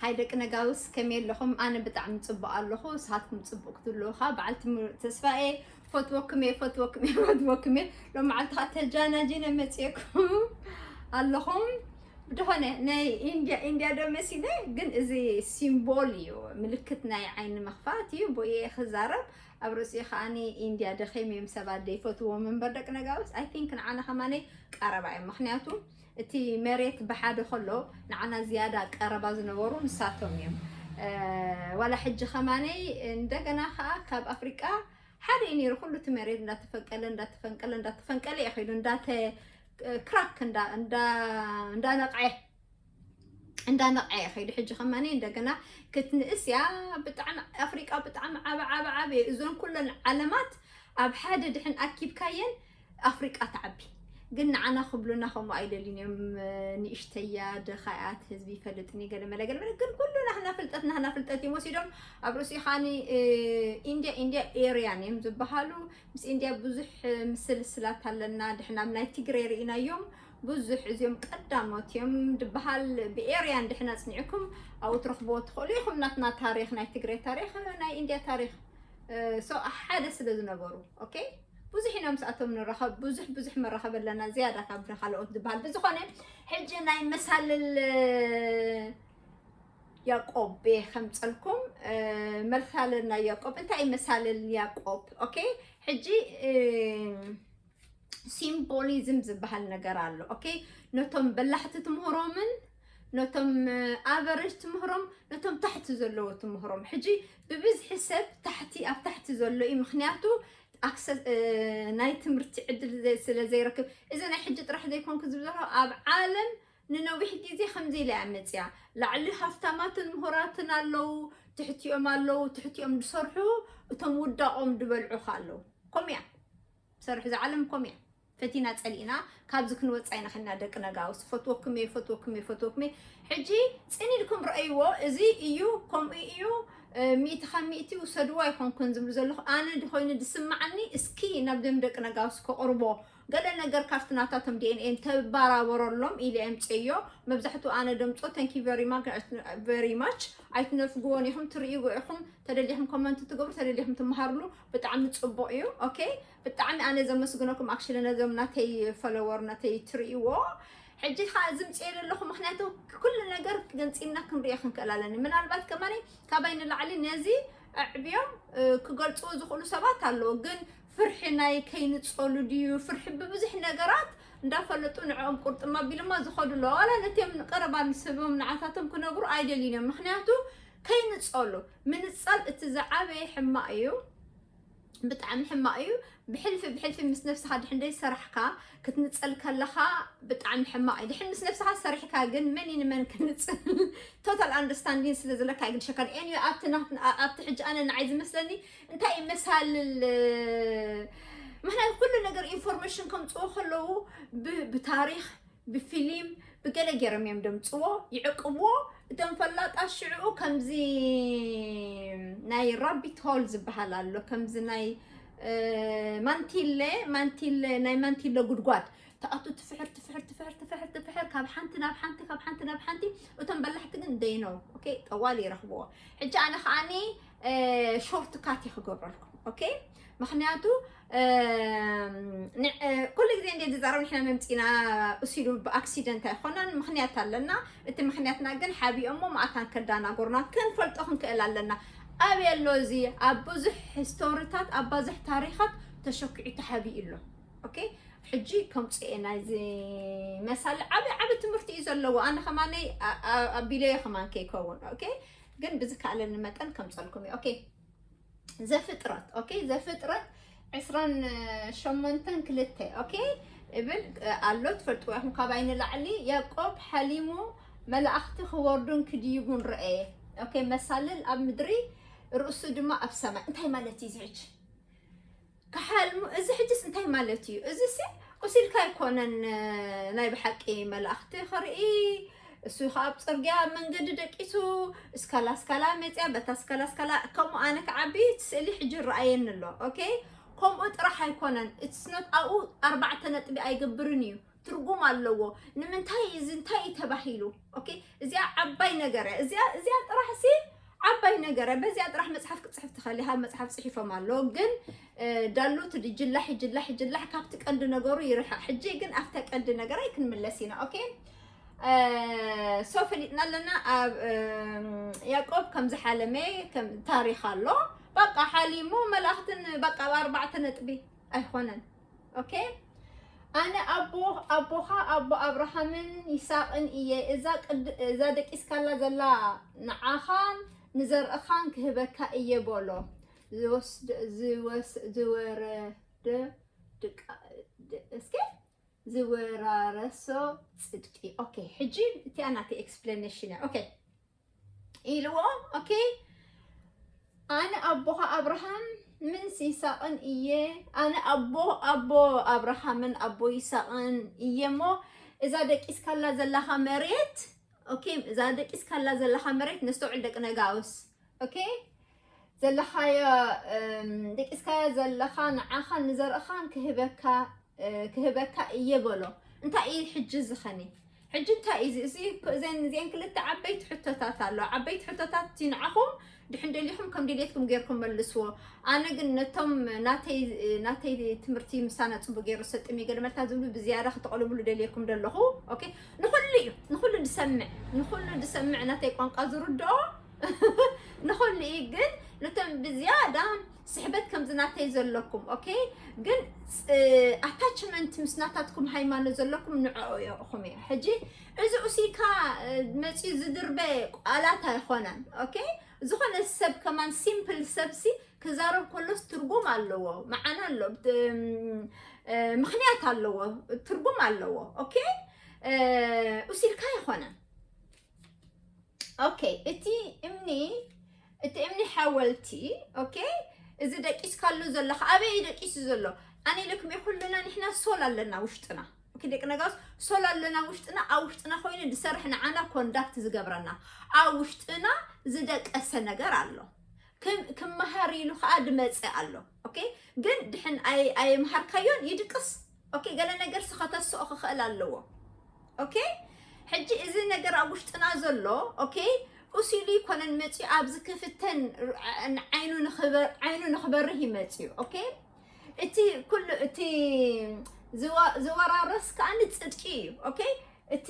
ሃይ ደቂ ነጋውስ፣ ከመይ ኣለኹም? ኣነ ብጣዕሚ ጽቡቕ ኣለኹ። ንስኻትኩም ጽቡቕ ክትህልዉ ኸኣ በዓልቲ ምሩጽ ተስፋ እየ። ፈትወኩም እየ፣ ፈትወኩም እየ፣ ፈትወኩም እየ። ሎም መዓልቲ ኸኣ ተጃናጂነ መጺኤኩም ኣለኹም። ብድኾነ ናይ ኢንድያ፣ ኢንድያ ዶ መሲለ፣ ግን እዚ ሲምቦል እዩ፣ ምልክት ናይ ዓይኒ ምኽፋት እዩ። ብኡ እየ ክዛረብ። ኣብ ርእሲኡ ኸኣኒ ኢንድያ ደኺም እዮም ሰባት ዘይፈትዎም እምበር ደቂ ነጋውስ፣ I think ንዓና ኸማነይ ቀረባ እዮም። ምኽንያቱ እቲ መሬት ብሓደ ከሎ ንዓና ዝያዳ ቀረባ ዝነበሩ ንሳቶም እዮም። እ፣ ዋላ ሕጂ ኸማነይ እንደገና ኸኣ ካብ ኣፍሪቃ ሓደ እዩ ነይሩ። ኩሉ እቲ መሬት እንዳተፈንቀለ፣ እንዳተፈንቀለ፣ እንዳተፈንቀለ እዩ ኸይዱ። እንዳተ-፣ ክራክ እንዳ-፣ እንዳ-፣ እንዳነቕዐ፣ እንዳነቕዐ እዩ ኸይዱ። ሕጂ ኸማነይ እንደገና ክትንእስ እያ። ብጣዕሚ ኣፍሪቃ ብጣዕሚ ዓቢ፣ ዓቢ፣ ዓቢ እዩ። እዞን ኩለን ዓለማት ኣብ ሓደ ድሕን ኣኪብካየን ኣፍሪቃ ትዓቢ። ግን ንዓና ክብሉና ከምኡ ኣይደልዩን እዮም። ንእሽተያ፣ ደኻያት፣ ህዝቢ ይፈልጥን እዩ፣ ገለ መለ፣ ገለ መለ። ግን ኩሉ ናህና ፍልጠት፣ ናህና ፍልጠት እዮም ወሲዶም። ኣብ ርእሲኡ ኸኣኒ፣ እ፣ ኢንድያ፣ ኢንድያ ኤርያን እዮም ዝበሃሉ። ምስ ኢንድያ ብዙሕ ምስልስላት ኣለና። ድሕና ኣብ ናይ ትግሬ ርኢናዮም። ብዙሕ እዚኦም ቀዳሞት እዮም ድበሃል። ብኤርያን ድሕና ኣጽኒዕኩም ኣብኡ ትረኽብዎ ትኽእሉ ኢኹም። ናትና ታሪኽ፣ ናይ ትግሬ ታሪኽ፣ ናይ ኢንድያ ታሪኽ፣ እ፣ ሶ ሓደ ስለ ዝነበሩ፣ ኦኬ? ብዙሕ ኢና ምስኣቶም ንራኸብ፣ ብዙሕ፣ ብዙሕ መራኸብ ኣለና፣ ዝያዳ ካብ ካልኦት ዝበሃል። ብዝኾነ፣ ሕጂ ናይ መሳልል፣ እ፣ ያዕቆብ እየ ከምጸልኩም፣ እ፣ መሳልል ናይ ያዕቆብ። እንታይ እዩ መሳልል ያዕቆብ? ኦኬ? ሕጂ፣ እ፣ ሲምቦሊዝም ዝበሃል ነገር ኣሎ። ኦኬ? ነቶም በላሕቲ ትምህሮምን፣ ነቶም፣ እ፣ ኣቨሬጅ ትምህሮም፣ ነቶም ታሕቲ ዘለዉ ትምህሮም። ሕጂ ብብዝሒ ሰብ ታሕቲ፣ ኣብ ታሕቲ ዘሎ እዩ። ምኽንያቱ ኣክሰስ፣ እ፣ ናይ ትምህርቲ ዕድል ዘ-፣ ስለ ዘይረክብ። እዚ ናይ ሕጂ ጥራሕ ዘይኮንኩ ዝብል ዘለኹ፣ ኣብ ዓለም ንነዊሕ ግዜ ከምዚ ኢላ እያ መጽያ። ላዕሊ ሃፍታማትን ምሁራትን ኣለዉ፣ ትሕቲኦም ኣለዉ፣ ትሕቲኦም ዝሰርሑ፣ እቶም ውዳቖም ዝበልዑ ከ ኣለዉ። ከምኡ እያ። ሰርሕ፣ እዛ ዓለም ከምኡ እያ። ፈቲና ጸሊእና፣ ካብዚ ክንወጽእ ኣይንኽእልና ደቂ ነጋውስ። ፈትወኩም እየ፣ ፈትወኩም እየ፣ ፈትወኩም እየ። ሕጂ ጽን ኢልኩም ረኣይዎ፣ እዚ እዩ፣ ከምኡ እዩ፣ እ፣ ሚእቲ ካብ ሚእቲ ውሰድዎ ኣይኮንኩን ዝብሉ ዘለኹ። ኣነ ድኾይኑ ድስምዓኒ፣ እስኪ ናብ ደም ደቂ ነጋውስ ከቕርቦ። ገለ ነገር ካብቲ ናታቶም ዲ ኤን ኤ ተባራበረሎም ኢለ የምጽእዮ። መብዛሕትኡ ኣነ ደምጾ፣ thank you very much፣ very much። ኣይትነፍግዎን ኢኹም፣ ትርእይዎ ኢኹም። ተደሊኹም ኮመንት ትገብሩ፣ ተደሊኹም ትመሃርሉ። ብጣዕሚ ጽቡቕ እዩ። ኦኬ፣ ብጣዕሚ ኣነ ዘመስግነኩም። ኣክሽሊ ነዞም ናተይ ፎሎወር፣ ናተይ ትርእይዎ። ሕጂ ኸኣ ዝምጽእ ዘለኹ፣ ምኽንያቱ ኩሉ ነገር ገንጺልና ክንርእዮ ክንክእል ኣለኒ። ምናልባት ከማኒ ካባይ ንላዕሊ ነዚ ኣዕብዮም፣ እ፣ ክገልጽዎ ዝኽእሉ ሰባት ኣለዉ። ግን ፍርሒ ናይ ከይንጸሉ ድዩ? ፍርሒ ብብዙሕ ነገራት እንዳፈለጡ ንዕኦም ቁርጥም ኣቢሎማ ዝኸዱ ኣለዉ። ዋላ ነቲኦም ቀረባ ንስቦም ንዓታቶም ክነግሩ ኣይደልዩን እዮም። ምኽንያቱ ከይንጸሉ። ምንጻል እቲ ዝዓበየ ሕማቕ እዩ። ብጣዕሚ ሕማቕ እዩ። ብሕልፊ፣ ብሕልፊ ምስ ነፍስኻ ድሕን ደይ ሰራሕካ ክትንጸል ከለኻ ብጣዕሚ ሕማቕ እዩ። ድሕን ምስ ነፍስኻ ሰሪሕካ ግን መን እዩ ንመን ክንጽል? ቶታል ኣንደርስታንዲንግ ስለ ዘለካ እዩ ግድሸካ። ኤኒዌይ፣ ኣብቲ ናት-፣ ኣ-፣ ኣብቲ ሕጂ ኣነ ንዓይ ዝመስለኒ እንታይ እዩ መሳልል፣ ምኽንያቱ ኩሉ ነገር ኢንፎርሜሽን ከምጽኡ ከለዉ ብ-፣ ብታሪኽ፣ ብፊልም፣ ብገለ ገይሮም እዮም ደምጽዎ፣ ይዕቅብዎ። እቶም ፈላጣት ሽዕኡ ከምዚ ናይ ራቢት ሆል ዝበሃል ኣሎ፣ ከምዚ ናይ፣ እ፣ ማንቲለ፣ ማንቲለ፣ ናይ ማንቲለ ጉድጓድ ትኣቱ፣ ትፍሕር፣ ትፍሕር፣ ትፍሕር፣ ትፍሕር፣ ትፍሕር፣ ካብ ሓንቲ ናብ ሓንቲ፣ ካብ ሓንቲ ናብ ሓንቲ። እቶም በላሕቲ ግን they know፣ ኦኬ፣ ጠዋሊ ይረኽብዎ። ሕጂ ኣነ ከኣኒ፣ እ፣ ሾርት ካት እየ ክገብረልኩም፣ ኦኬ? ምኽንያቱ፣ እ፣ ን-፣ እ፣ ኩሉ ግዜ እንደ ዝዛረብ ንሕና መምጺና እሱ ኢሉ ብኣክሲደንት ኣይኮነን፣ ምኽንያት ኣለና። እቲ ምኽንያትና ግን ሓቢኦሞ ማእታን ከዳናጎርና ክንፈልጦ ክንክእል ኣለና። ኣበይ ኣሎ እዚ? ኣብ ብዙሕ ሂስቶሪታት፣ ኣብ ብዙሕ ታሪኻት ተሸኪዑ ተሓቢኡ ኣሎ። ኦኬ? ሕጂ ከምጽኦ እየ ናይዚ መሳሊ ዓቢ፣ ዓቢ ትምህርቲ እዩ ዘለዎ። ኣነ ከማነይ ኣ-፣ ኣ-፣ ኣቢለዮ ከማን ከይከውን። ኦኬ? ግን ብዝከኣለኒ መጠን ከምጸልኩም እየ። ኦኬ? ዘፍጥረት፣ ኦኬ? ዘፍጥረት ዕስራን ሸሞንተን ክልተ፣ ኦኬ? እብል፣ እ፣ ኣሎ፣ ትፈልጥዎ ኢኹም። ካባይ ንላዕሊ ያዕቆብ ሓሊሙ መላእኽቲ ክወርዱን ክድይቡን ረኣየ። ኦኬ? መሳልል ኣብ ምድሪ፣ ርእሱ ድማ ኣብ ሰማይ። እንታይ ማለት እዩ እዚ ሕጂ? ክሓልሙ፣ እዚ ሕጅስ እንታይ ማለት እዩ? እዚሲ ቁሲልካ ኣይኮነን፣ ናይ ብሓቂ መላእኽቲ ክርኢ፣ እሱ ኸዓ ኣብ ጽርግያ ኣብ መንገዲ ደቂሱ፣ እስካላ እስካላ መጽያ፣ በታ እስካላ እስካላ፣ ከምኡ ኣነ ክዓቢ እቲ ስእሊ ሕጂ ይረኣየኒ ኣሎ። ኦኬ? ከምኡ ጥራሕ ኣይኮነን። It's not፣ ኣብኡ ኣርባዕተ ነጥቢ ኣይገብርን እዩ። ትርጉም ኣለዎ። ንምንታይ እዚ እንታይ እዩ ተባሂሉ? ኦኬ፣ እዚኣ ዓባይ ነገር እያ። እዚኣ እዚኣ ጥራሕ ሲ ዓባይ ነገር እያ። በዚኣ ጥራሕ መጽሓፍ ክትጽሕፍ ትኽእል ኢኻ። መጽሓፍ ጽሒፎም ኣለዉ ግን እ፣ ዳሉት ድጅላሕ ይጅላሕ ይጅላሕ ካብቲ ቀንዲ ነገሩ ይርሕቕ። ሕጂ ግን ኣብታ ቀንዲ ነገር ኣይክንምለስ ኢና። ኦኬ፣ እ፣ ሶ ፈሊጥና ኣለና። ኣብ እም፣ ያዕቆብ ከም ዝሓለመ ከም ታሪኽ ኣሎ። በቃ ሓሊሙ መላእኽትን በቃ ኣብ ኣርባዕተ ነጥቢ ኣይኮነን። ኦኬ፣ ኣነ ኣቦ ኣቦኻ ኣቦ ኣብርሃምን ይስሐቅን እየ። እዛ ቅድ እዛ ደቂስካላ ዘላ ንዓኻን ንዘርእኻን ክህበካ እየ በሎ። ዝወስድ ዝወስ ዝወረደ ድቃ ድ- እስከ ዝወራረሶ ጽድቂ። ኦኬ፣ ሕጂ እቲኣ ናተይ ኤክስፕላኔሽን እያ። ኦኬ፣ ኢልዎ። ኦኬ፣ ኣነ ኣቦኻ ኣብርሃም ምስ ይስሐቅን እየ። ኣነ ኣቦ ኣቦ ኣብርሃምን ኣቦ ይስሐቅን እየ እሞ እዛ ደቂስካላ ዘለኻ መሬት፣ ኦኬ፣ እዛ ደቂስካላ ዘለኻ መሬት ነስተውዕል ደቂ ነጋውስ። ኦኬ፣ ዘለኻዮ እም፣ ደቂስካዮ ዘለኻ ንዓኻን ንዘርእኻን ክህበካ እ፣ ክህበካ እየ በሎ። እንታይ እዩ ሕጂ ዝኸኒ? ሕጂ እንታይ እዩ እዚ? እዚ እኮ እዘን እዚአን ክልተ ዓበይቲ ሕቶታት ኣሎ። ዓበይቲ ሕቶታት እቲ ንዓኹም ድሕን ደሊኹም ከም ድሌትኩም ጌርኩም መልስዎ። ኣነ ግን ነቶም ናተይ ናተይ ትምህርቲ ምሳና ጽቡቅ ገይሩ ሰጥም ገለ መልታት ዝብሉ ብዝያዳ ክትቆልብሉ ደልየኩም ደለኹ። ኦኬ፣ ንኹሉ እዩ፣ ንኹሉ ዝሰምዕ፣ ንኹሉ ዝሰምዕ ናተይ ቋንቋ ዝርድኦ ንኹሉ እዩ። ግን ነቶም ብዝያዳ ስሕበት ከምዚ ናተይ ዘለኩም፣ ኦኬ፣ ግን ኣታችመንት ምስ ናታትኩም ሃይማኖት ዘለኩም ንዕኦ ኢኹም እየ። ሕጂ እዚ ኡሲካ መፅዩ ዝድርበ ቃላት ኣይኮነን። ኦኬ፣ ዝኾነ ሰብ ከማን ሲምፕል ሰብሲ ክዛረብ ከሎስ ትርጉም ኣለዎ፣ መዓና ኣለዎ፣ ብት- እም፣ እ፣ ምኽንያት ኣለዎ፣ ትርጉም ኣለዎ። ኦኬ፣ እ፣ ኡሲልካ ኣይኮነን። ኦኬ፣ እቲ እምኒ እቲ እምኒ ሓወልቲ፣ ኦኬ፣ እዚ ደቂስካሉ ዘለኻ ኣበይ እዩ ደቂሱ ዘሎ? ኣነ ኢለኩም እየ፣ ኩልና ንሕና ሶል ኣለና ውሽጥና። ኦኬ፣ ደቂ ነጋውስ ሶል ኣለና ውሽጥና። ኣብ ውሽጥና ኮይኑ ዝሰርሕ ንዓና ኮንዳክት ዝገብረና፣ ኣብ ውሽጥና ዝደቀሰ ነገር ኣሎ። ክም- ክመሃር ኢሉ ከዓ ድመፅእ ኣሎ። ኦኬ፣ ግን ድሕን ኣይ- ኣይምሃርካዮን ይድቅስ። ኦኬ፣ ገለ ነገር ስኸተስኦ ክኽእል ኣለዎ። ኦኬ፣ ሕጂ እዚ ነገር ኣብ ውሽጥና ዘሎ፣ ኦኬ፣ ኡሲሉ ይኮነን መፅዩ ኣብዚ ክፍተን ር- ዓ- ዓይኑ ንኽበ- ዓይኑ ንኽበርህ ይመፅዩ። ኦኬ፣ እቲ ኩሉ እቲ ዝወ- ዝወራረስ ከኣኒ ፅድቂ እዩ። ኦኬ፣ እቲ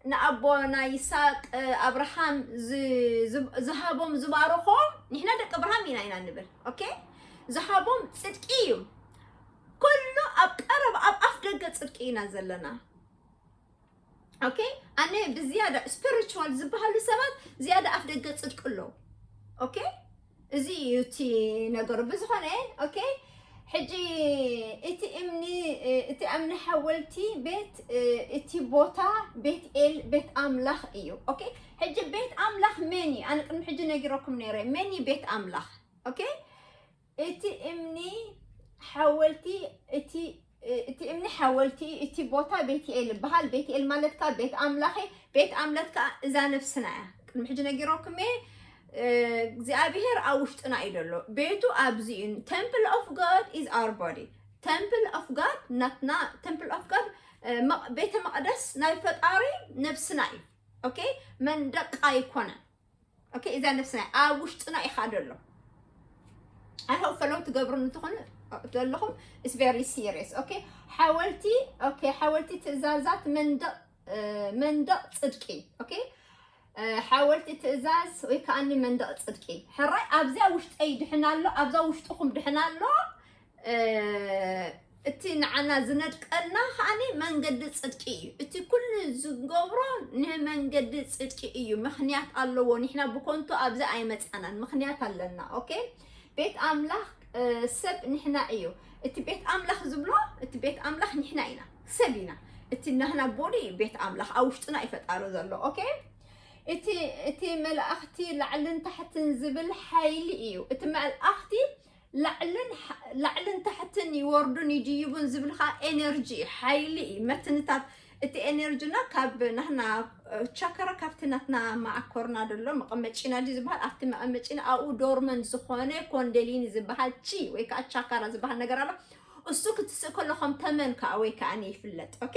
ንኣቦና ይስሐቅ ኣብርሃም ዝ- ዝ- ዝሃቦም ዝባረኾም ንሕና ደቂ ኣብርሃም ኢና ኢና ንብል። ኦኬ፣ ዝሃቦም ፅድቂ እዩ። ኩሉ ኣብ ቀረብ ኣብ ኣፍ ደገ ፅድቂ ኢና ዘለና። ኦኬ፣ ኣነ ብዝያዳ ስፒሪቹዋል ዝበሃሉ ሰባት ዝያዳ ኣፍ ደገ ፅድቂ ኣለዉ። ኦኬ፣ እዚ እዩ እቲ ነገሩ። ብዝኾነ፣ ኦኬ፣ ሕጂ እቲ እምኒ እቲ እምኒ ሓወልቲ ቤት እቲ ቦታ ቤት ኤል ቤት ኣምላኽ እዩ። ኦኬ፣ ሕጂ ቤት ኣምላኽ መን እዩ? ኣነ ቅድሚ ሕጂ ነጊረኩም ነይረ፣ መን እዩ ቤት ኣምላኽ? ኦኬ፣ እቲ እምኒ ሓወልቲ እቲ እቲ እምኒ ሓወልቲ እቲ ቦታ ቤትኤል ይበሃል። ቤትኤል ማለት ከዓ ቤት ኣምላኽ እዩ። ቤት ኣምላኽ ከዓ እዛ ነፍስና እያ። ቅድሚ ሕጂ ነጊረኩም እየ። እግዚኣብሔር ኣብ ውሽጥና እዩ ዘሎ። ቤቱ ኣብዚ እዩ። Temple of God is our body. Temple of God ናትና፣ Temple of God ቤተ መቅደስ ናይ ፈጣሪ ነፍስና እዩ። ኦኬ፣ መንደቅ ኣይኮነን። ኦኬ፣ እዛ ነፍስና ኣብ ውሽጥና ኢኻ ዘሎ። I hope follow ትገብሩ እንትኾኑ ዘለኹም፣ it's very serious። ኦኬ፣ ሓወልቲ፣ ኦኬ፣ ሓወልቲ ትእዛዛት መንደቕ መንደቕ ጽድቂ። ኦኬ፣ ሓወልቲ ትእዛዝ ወይ ከኣኒ መንደቕ ጽድቂ። ሕራይ ኣብዚኣ ውሽጠይ ድሕን ኣሎ፣ ኣብዛ ውሽጥኹም ድሕን ኣሎ። እቲ ንዓና ዝነድቀልና ከኣኒ መንገዲ ጽድቂ እዩ። እቲ ኩሉ ዝገብሮ ንመንገዲ ጽድቂ እዩ። ምኽንያት ኣለዎ። ንሕና ብኮንቱ ኣብዚ ኣይመጻናን። ምኽንያት ኣለና። ኦኬ፣ ቤት ኣምላኽ ሰብ ንሕና እዩ። እቲ ቤት ኣምላኽ ዝብሎ፣ እቲ ቤት ኣምላኽ ንሕና ኢና፣ ሰብ ኢና። እቲ ናህና ቦዲ ቤት ኣምላኽ ኣብ ውሽጥና እዩ ፈጣሪ ዘሎ። ኦኬ፣ እቲ እቲ መላእኽቲ ላዕልን ታሕትን ዝብል ሓይሊ እዩ። እቲ መላእኽቲ ላዕልን ላዕልን ታሕትን ይወርዱን ይድይቡን ዝብል ከዓ ኤነርጂ ሓይሊ እዩ። መትንታት እቲ ኤነርጂና ካብ ናህና ቻከራ ካብቲ ናትና መዓኮርና ዘሎ መቐመጪና ድዩ ዝበሃል ኣብቲ መቐመጪና ኣብኡ ዶርመን ዝኾነ ኮንደሊኒ ዝበሃል ቺ ወይ ከዓ ቻከራ ዝበሃል ነገር ኣሎ። እሱ ክትስእ ከሎ ከም ተመን ከዓ ወይ ከዓ ይፍለጥ። ኦኬ፣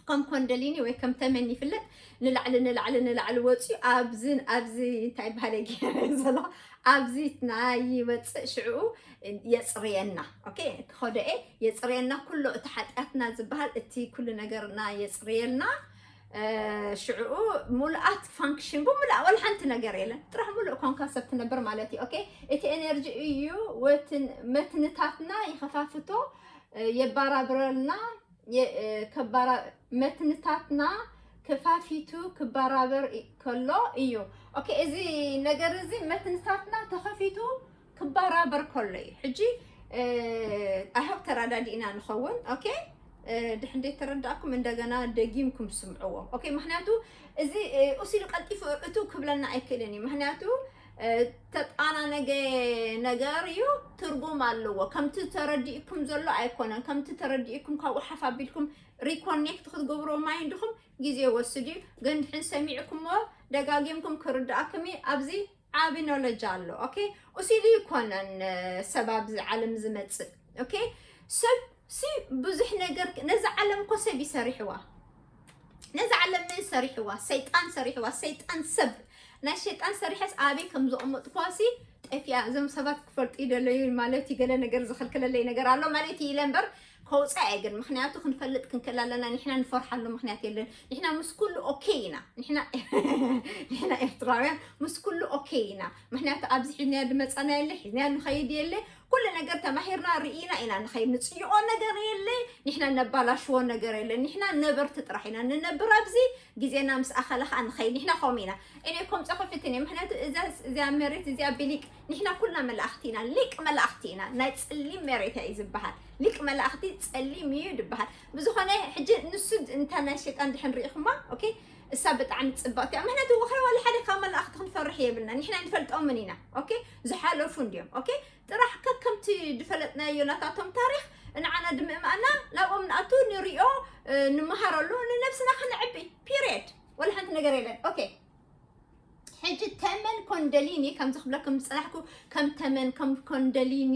ከም ኮንደሊኒ ወይ ከም ተመን ይፍለጥ። ንላዕሊ ንላዕሊ ንላዕሊ ወፅዩ ኣብዚ ኣብዚ እንታይ ይበሃል ዘሎ ኣብዚ ናይ ወፅእ ሽዕኡ የፅርየና። ኦኬ፣ ክኸደኤ የፅርየና። ኩሉ እቲ ሓጢኣትና ዝበሃል እቲ ኩሉ ነገርና የፅርየልና። ሽዕኡ ሙሉኣት ፋንክሽን ብሙሉኣ ወላ ሓንቲ ነገር የለን። ጥራሕ ሙሉእ ኮንካ ሰብ ትነብር ማለት እዩ። ኦኬ፣ እቲ ኤነርጂ እዩ ወትን መትንታትና ይኸፋፍቶ፣ የባራብረልና፣ ከባራ መትንታትና ክፋፊቱ ክባራበር ከሎ እዩ። ኦኬ፣ እዚ ነገር እዚ መትንታትና ተኸፊቱ ክባራበር ከሎ እዩ። ሕጂ ኣይሆፕ ተረዳዲእና ንኸውን። ኦኬ፣ ድሕንደይ ተረዳእኩም እንደገና ደጊምኩም ስምዕዎ። ኦኬ፣ ምክንያቱ እዚ ኡሲሉ ቀልጢፉ እቱ ክብለና ኣይክእልን እዩ። ምክንያቱ ተጣናነገ ነገር እዩ፣ ትርጉም ኣለዎ። ከምቲ ተረዲእኩም ዘሎ ኣይኮነን። ከምቲ ተረዲእኩም ካብኡ ሓፍ ኣቢልኩም ሪኮኔክት ክትገብርዎ ማይንድኩም ግዜ ወስድ እዩ። ግን ድሕን ሰሚዕኩምዎ ደጋጊምኩም ክርዳእኩም እዩ። ኣብዚ ዓቢ ኖለጅ ኣሎ። ኦኬ፣ ኡሲሉ ይኮነን ሰብ ኣብዚ ዓለም ዝመጽእ። ኦኬ፣ ሰብ ሲ ብዙሕ ነገር ነዚ ዓለም እኮ ሰብ ይሰሪሕዋ። ነዚ ዓለም መን ሰሪሕዋ? ሰይጣን ሰሪሕዋ። ሰይጣን ሰብ ናይ ሰይጣን ሰሪሐስ ኣበይ ከም ዘቐመጥኳሲ ጠፊኣ። እዞም ሰባት ክፈልጡ ይደለዩ ማለት እዩ። ገለ ነገር ዝኽልክለለይ ነገር ኣሎ ማለት እዩ ኢለ እምበር ከውፅእ እየ። ግን ምክንያቱ ክንፈልጥ ክንክእል ኣለና። ንሕና ንፈርሓሉ ምክንያት የለን። ንሕና ምስ ኩሉ ኦኬ ኢና። ንሕና ንሕና ኤርትራውያን ምስ ኩሉ ኦኬ ኢና። ምክንያቱ ኣብዚ ሒዝናዮ ዝመፃና የለ፣ ሒዝናዮ ንኸይድ የለ። ኩሉ ነገር ተማሂርና ርኢና ኢና ንኸይድ። ንፅይቆ ነገር የለ፣ ንሕና ነባላሽዎ ነገር የለ። ንሕና ነበርቲ ጥራሕ ኢና ንነብር ኣብዚ። ግዜና ምስ ኣኸለ ከዓ ንኸይድ። ንሕና ከምኡ ኢና። እኔ ከምፀ ከፊትን እየ። ምክንያቱ እዛ እዚኣ መሬት እዚኣ ብሊቅ ንሕና ኩልና መላእኽቲ ኢና። ሊቅ መላእኽቲ ኢና። ናይ ፀሊም መሬት እዩ ዝበሃል። ሊቅ መላእኽቲ ፀሊም እዩ ዝበሃል። ብዝኾነ ሕጂ ንሱ እንተ ናይ ሸይጣን ድሕን ርኢኹማ፣ ኦኬ፣ እሳ ብጣዕሚ ፅብቕቲ እያ። ምክንያቱ ወኸ ዋላ ሓደ ካብ መላእኽቲ ክንፈርሕ የብልና። ንሕና ንፈልጦምን ኢና። ኦኬ፣ ዝሓለፉ እንዲዮም። ኦኬ፣ ጥራሕ ከከምቲ ዝፈለጥናዮ ናታቶም ታሪኽ ንዓና ድምእማእና ናብኦም ንኣቱ ንሪኦ፣ እ፣ ንመሃረሉ፣ ንነብስና ከነዕቢ። ፒሪየድ። ወላ ሓንቲ ነገር የለን። ኦኬ፣ ሕጂ ተመን ኮንደሊኒ ከምዚ ክብለኩም ዝጸናሕኩ፣ ከም ተመን፣ ከም ኮንደሊኒ፣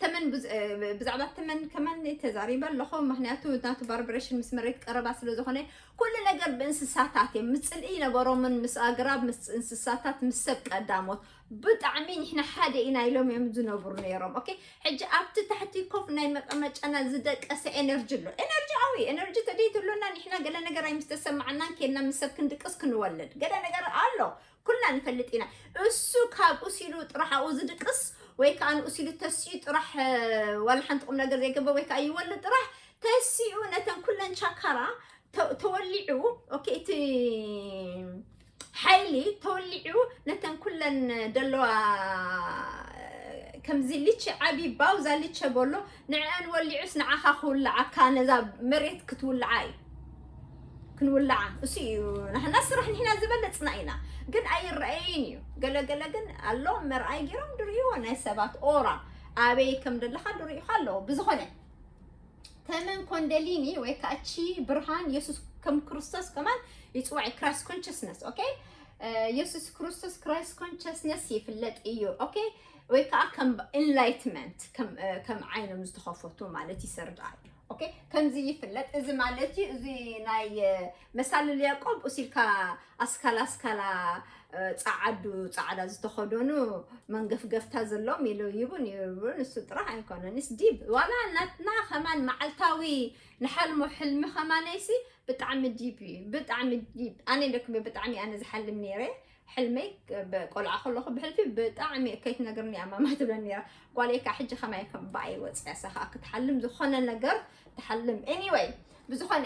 ተመን ብዝ-፣ እ፣ ብዛዕባ ተመን ከማን ተዛሪበ ኣለኹ። ምክንያቱ ናቱ ቫይብሬሽን ምስ መሬት ቀረባ ስለ ዝኾነ፣ ኩሉ ነገር ብእንስሳታት እዮም። ምስ ጽልኢ ነበሮምን ምስ ኣግራብ፣ ምስ እንስሳታት፣ ምስ ሰብ ቀዳሞት ብጣዕሚ ንሕና ሓደ ኢና ኢሎም እዮም ዝነብሩ ነይሮም። ኦኬ፣ ሕጂ ኣብቲ ታሕቲ ኮፍ ናይ መቀመጫና ዝደቀሰ ኤነርጂ ኣሎ። ኤነርጂ ኣዊ፣ ኤነርጂ ተደይትሉና ንሕና ገለ ነገር ኣይምስተሰማዓናን ኬድና ምስ ሰብ ክንድቅስ ክንወልድ። ገለ ነገር ኣሎ። ኩልና ንፈልጥ ኢና። እሱ ካብ ኡሲሉ ጥራሕ ኣብኡ ዝድቅስ ወይ ከዓ ንኡሲሉ ተሲኡ ጥራሕ፣ እ፣ ዋላ ሓንቲ ቁም ነገር ዘይገብር ወይ ከዓ ይወልድ ጥራሕ ተሲኡ ነተን ኩለን ቻካራ ተ-፣ ተወሊዑ፣ ኦኬ፣ እቲ ሓይሊ ተወሊዑ ነተን ኩለን ደለዋ ከምዚ ሊቸ ዓቢ ባውዛ ሊቸ በሎ ንዕአን ወሊዑስ ንዓኻ ክውልዓካ ነዛ መሬት ክትውልዓ እዩ። ክንውልዓ እሱ እዩ ናህና ስራሕ። ንሕና ዝበለጽና ኢና ግን ኣይረኣይን እዩ። ገለገለ ግን ኣሎ መርኣይ ገይሮም ድርእይዎ ናይ ሰባት ኦራ ኣበይ ከም ደለኻ ድርእዩኻ ኣለዎ። ብዝኾነ ተመን ኮንደሊኒ ወይ ከዓ ቺ ብርሃን የሱስ ከም ክርስቶስ ከማን ይፅዋዕ ክራይስት ኮንሽስነስ። ኦኬ፣ የሱስ ክርስቶስ ክራይስት ኮንሽስነስ ይፍለጥ እዩ። ኦኬ፣ ወይ ከዓ ከም ኢንላይትመንት ከም ዓይኖም ዝተኸፈቱ ማለት ይሰርዳ እዩ። ኦኬ፣ ከምዚ ይፍለጥ። እዚ ማለት እዩ እዚ ናይ መሳልል ያዕቆብ ኡሲልካ ኣስካላ ኣስካላ ጸዓዱ ጸዓዳ ዝተኸደኑ መንገፍገፍታ ዘለዎም ኢሉ ይቡን ይቡን እሱ ጥራሕ ኣይኮነን። ስ ዲብ ዋላ ናትና ከማን መዓልታዊ ንሓልሞ ሕልሚ ከማነይሲ ብጣዕሚ ዲብ እዩ። ብጣዕሚ ዲብ። ኣነ ኢለኩም ብጣዕሚ ኣነ ዝሓልም ነይረ። ሕልመይ ቆልዓ ከለኹ ብሕልፊ ብጣዕሚ ከይትነግርኒ እያ ማማ ትብለኒ ነይራ። ጓለይ ከዓ ሕጂ ከማይ ከም ብኣይ ወፅያ እሳ ከዓ ክትሓልም ዝኾነ ነገር ትሓልም። ኤኒወይ ብዝኾነ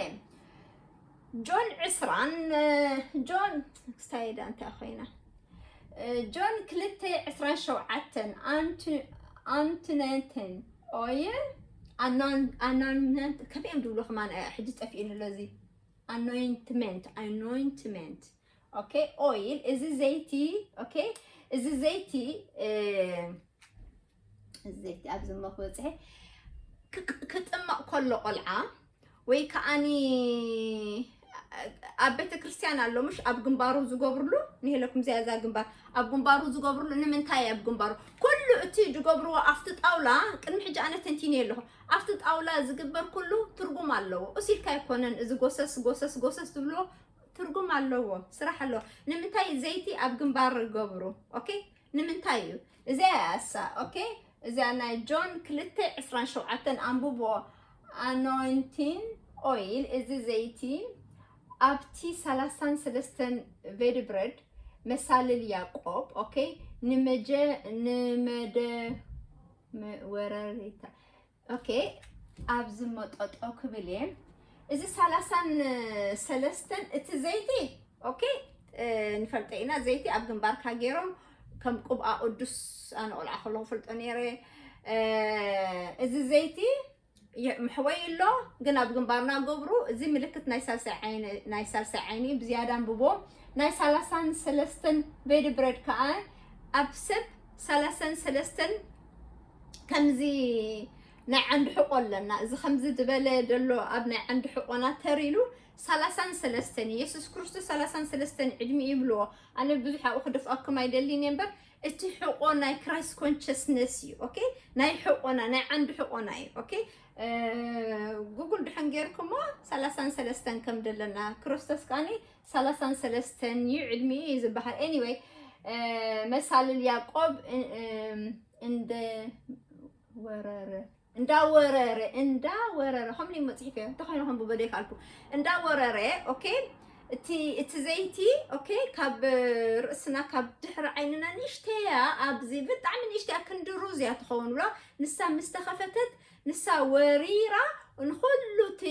ጆን ዕስራን ጆን ክስታይ ዳ እንታይ ኮይና ጆን ክልተ ዕስራን ሸውዓተን ኣንቱ ኣንቱነንትን ኦይል ኣናንመንት ከመይ እዮም ዝብሉ ከማን ሕጂ ጠፊእኒ ኣሎ እዚ ኣኖይንትመንት ኣኖይንትመንት ኦኬ ኦይል እዚ ዘይቲ ኦኬ እዚ ዘይቲ እዚ ዘይቲ ኣብዚ ሞ ክበፅሐ ክጥመቕ ከሎ ቆልዓ ወይ ከዓኒ ኣብ ቤተ ክርስቲያን ኣሎ ምሽ ኣብ ግንባሩ ዝገብርሉ ንሄለኩም እዚኣ እዛ ግንባር ኣብ ግንባሩ ዝገብርሉ ንምንታይ ኣብ ግንባሩ ኩሉ እቲ ዝገብርዎ ኣብቲ ጣውላ፣ ቅድሚ ሕጂ ኣነ ተንቲነ ኣለኹ። ኣብቲ ጣውላ ዝግበር ኩሉ ትርጉም ኣለዎ። እሱ ኢልካ ኣይኮነን፣ እዚ ጎሰስ ጎሰስ ጎሰስ ዝብሎ ትርጉም ኣለዎ፣ ስራሕ ኣለዎ። ንምንታይ ዘይቲ ኣብ ግንባር ይገብሩ? ኦኬ፣ ንምንታይ እዩ? እዚኣ እያ እሳ። ኦኬ፣ እዚኣ ናይ ጆን ክልተ ዕስራን ሸውዓተን ኣንብቦ። ኣኖይንቲን ኦይል፣ እዚ ዘይቲ ኣብቲ ሰላሳን ሰለስተን ቬዲ ብረድ መሳልል ያዕቆብ፣ ኦኬ፣ ንመጀ ንመደ መ- ወረሪታ ኦኬ፣ ኣብዚ መጠጦ ክብል እየ። እዚ ሰላሳን ሰለስተን እቲ ዘይቲ፣ ኦኬ፣ ንፈልጠ ኢና። ዘይቲ ኣብ ግንባርካ ገይሮም ከም ቅብኣ ቅዱስ ኣነ ቆልዓ ከለኹ ፈልጦ ነይረ። እዚ ዘይቲ መሕወይ ኣሎ፣ ግን ኣብ ግንባርና ገብሩ። እዚ ምልክት ናይ ሳልሳይ ዓይኒ፣ ናይ ሳልሳይ ዓይኒ ብዝያዳ ኣንብቦ። ናይ ሰላሳን ሰለስተን ቬዲ ብረድ ከዓ ኣብ ሰብ ሰላሳን ሰለስተን ከምዚ ናይ ዓንዲ ሕቆ ኣለና። እዚ ከምዚ ዝበለ ደሎ ኣብ ናይ ዓንዲ ሕቆና ተሪሉ ሰላሳን ሰለስተን፣ ኢየሱስ ክርስቶስ ሰላሳን ሰለስተን ዕድሚ ይብልዎ። ኣነ ብዙሕ ኣብኡ ክደፍኣኩም ኣይደልን እየ እምበር፣ እቲ ሕቆ ናይ ክራይስት ኮንሸስነስ እዩ። ኦኬ፣ ናይ ሕቆና፣ ናይ ዓንዲ ሕቆና እዩ። ኦኬ፣ ጉግል ድሕን ጌርኩሞ ሰላሳን ሰለስተን ከም ደለና፣ ክርስቶስ ከኣኒ ሰላሳን ሰለስተን እዩ ዕድሚኡ እዩ ዝበሃል። ኤኒወይ፣ መሳልል ያዕቆብ እንደ ወረረ እንዳወረረ እንዳወረረ ከምኒ መፅሒፍ እየ እንተኾይኑ ከም ብበደ ካልኩ እንዳወረረ። ኦኬ፣ እቲ እቲ ዘይቲ፣ ኦኬ፣ ካብ ርእስና ካብ ድሕሪ ዓይንና ንእሽተያ ኣብዚ ብጣዕሚ ንእሽተያ ክንዲ ሩዝ እያ ትኸውን ብሎ። ንሳ ምስ ተኸፈተት ንሳ ወሪራ ንኹሉ እቲ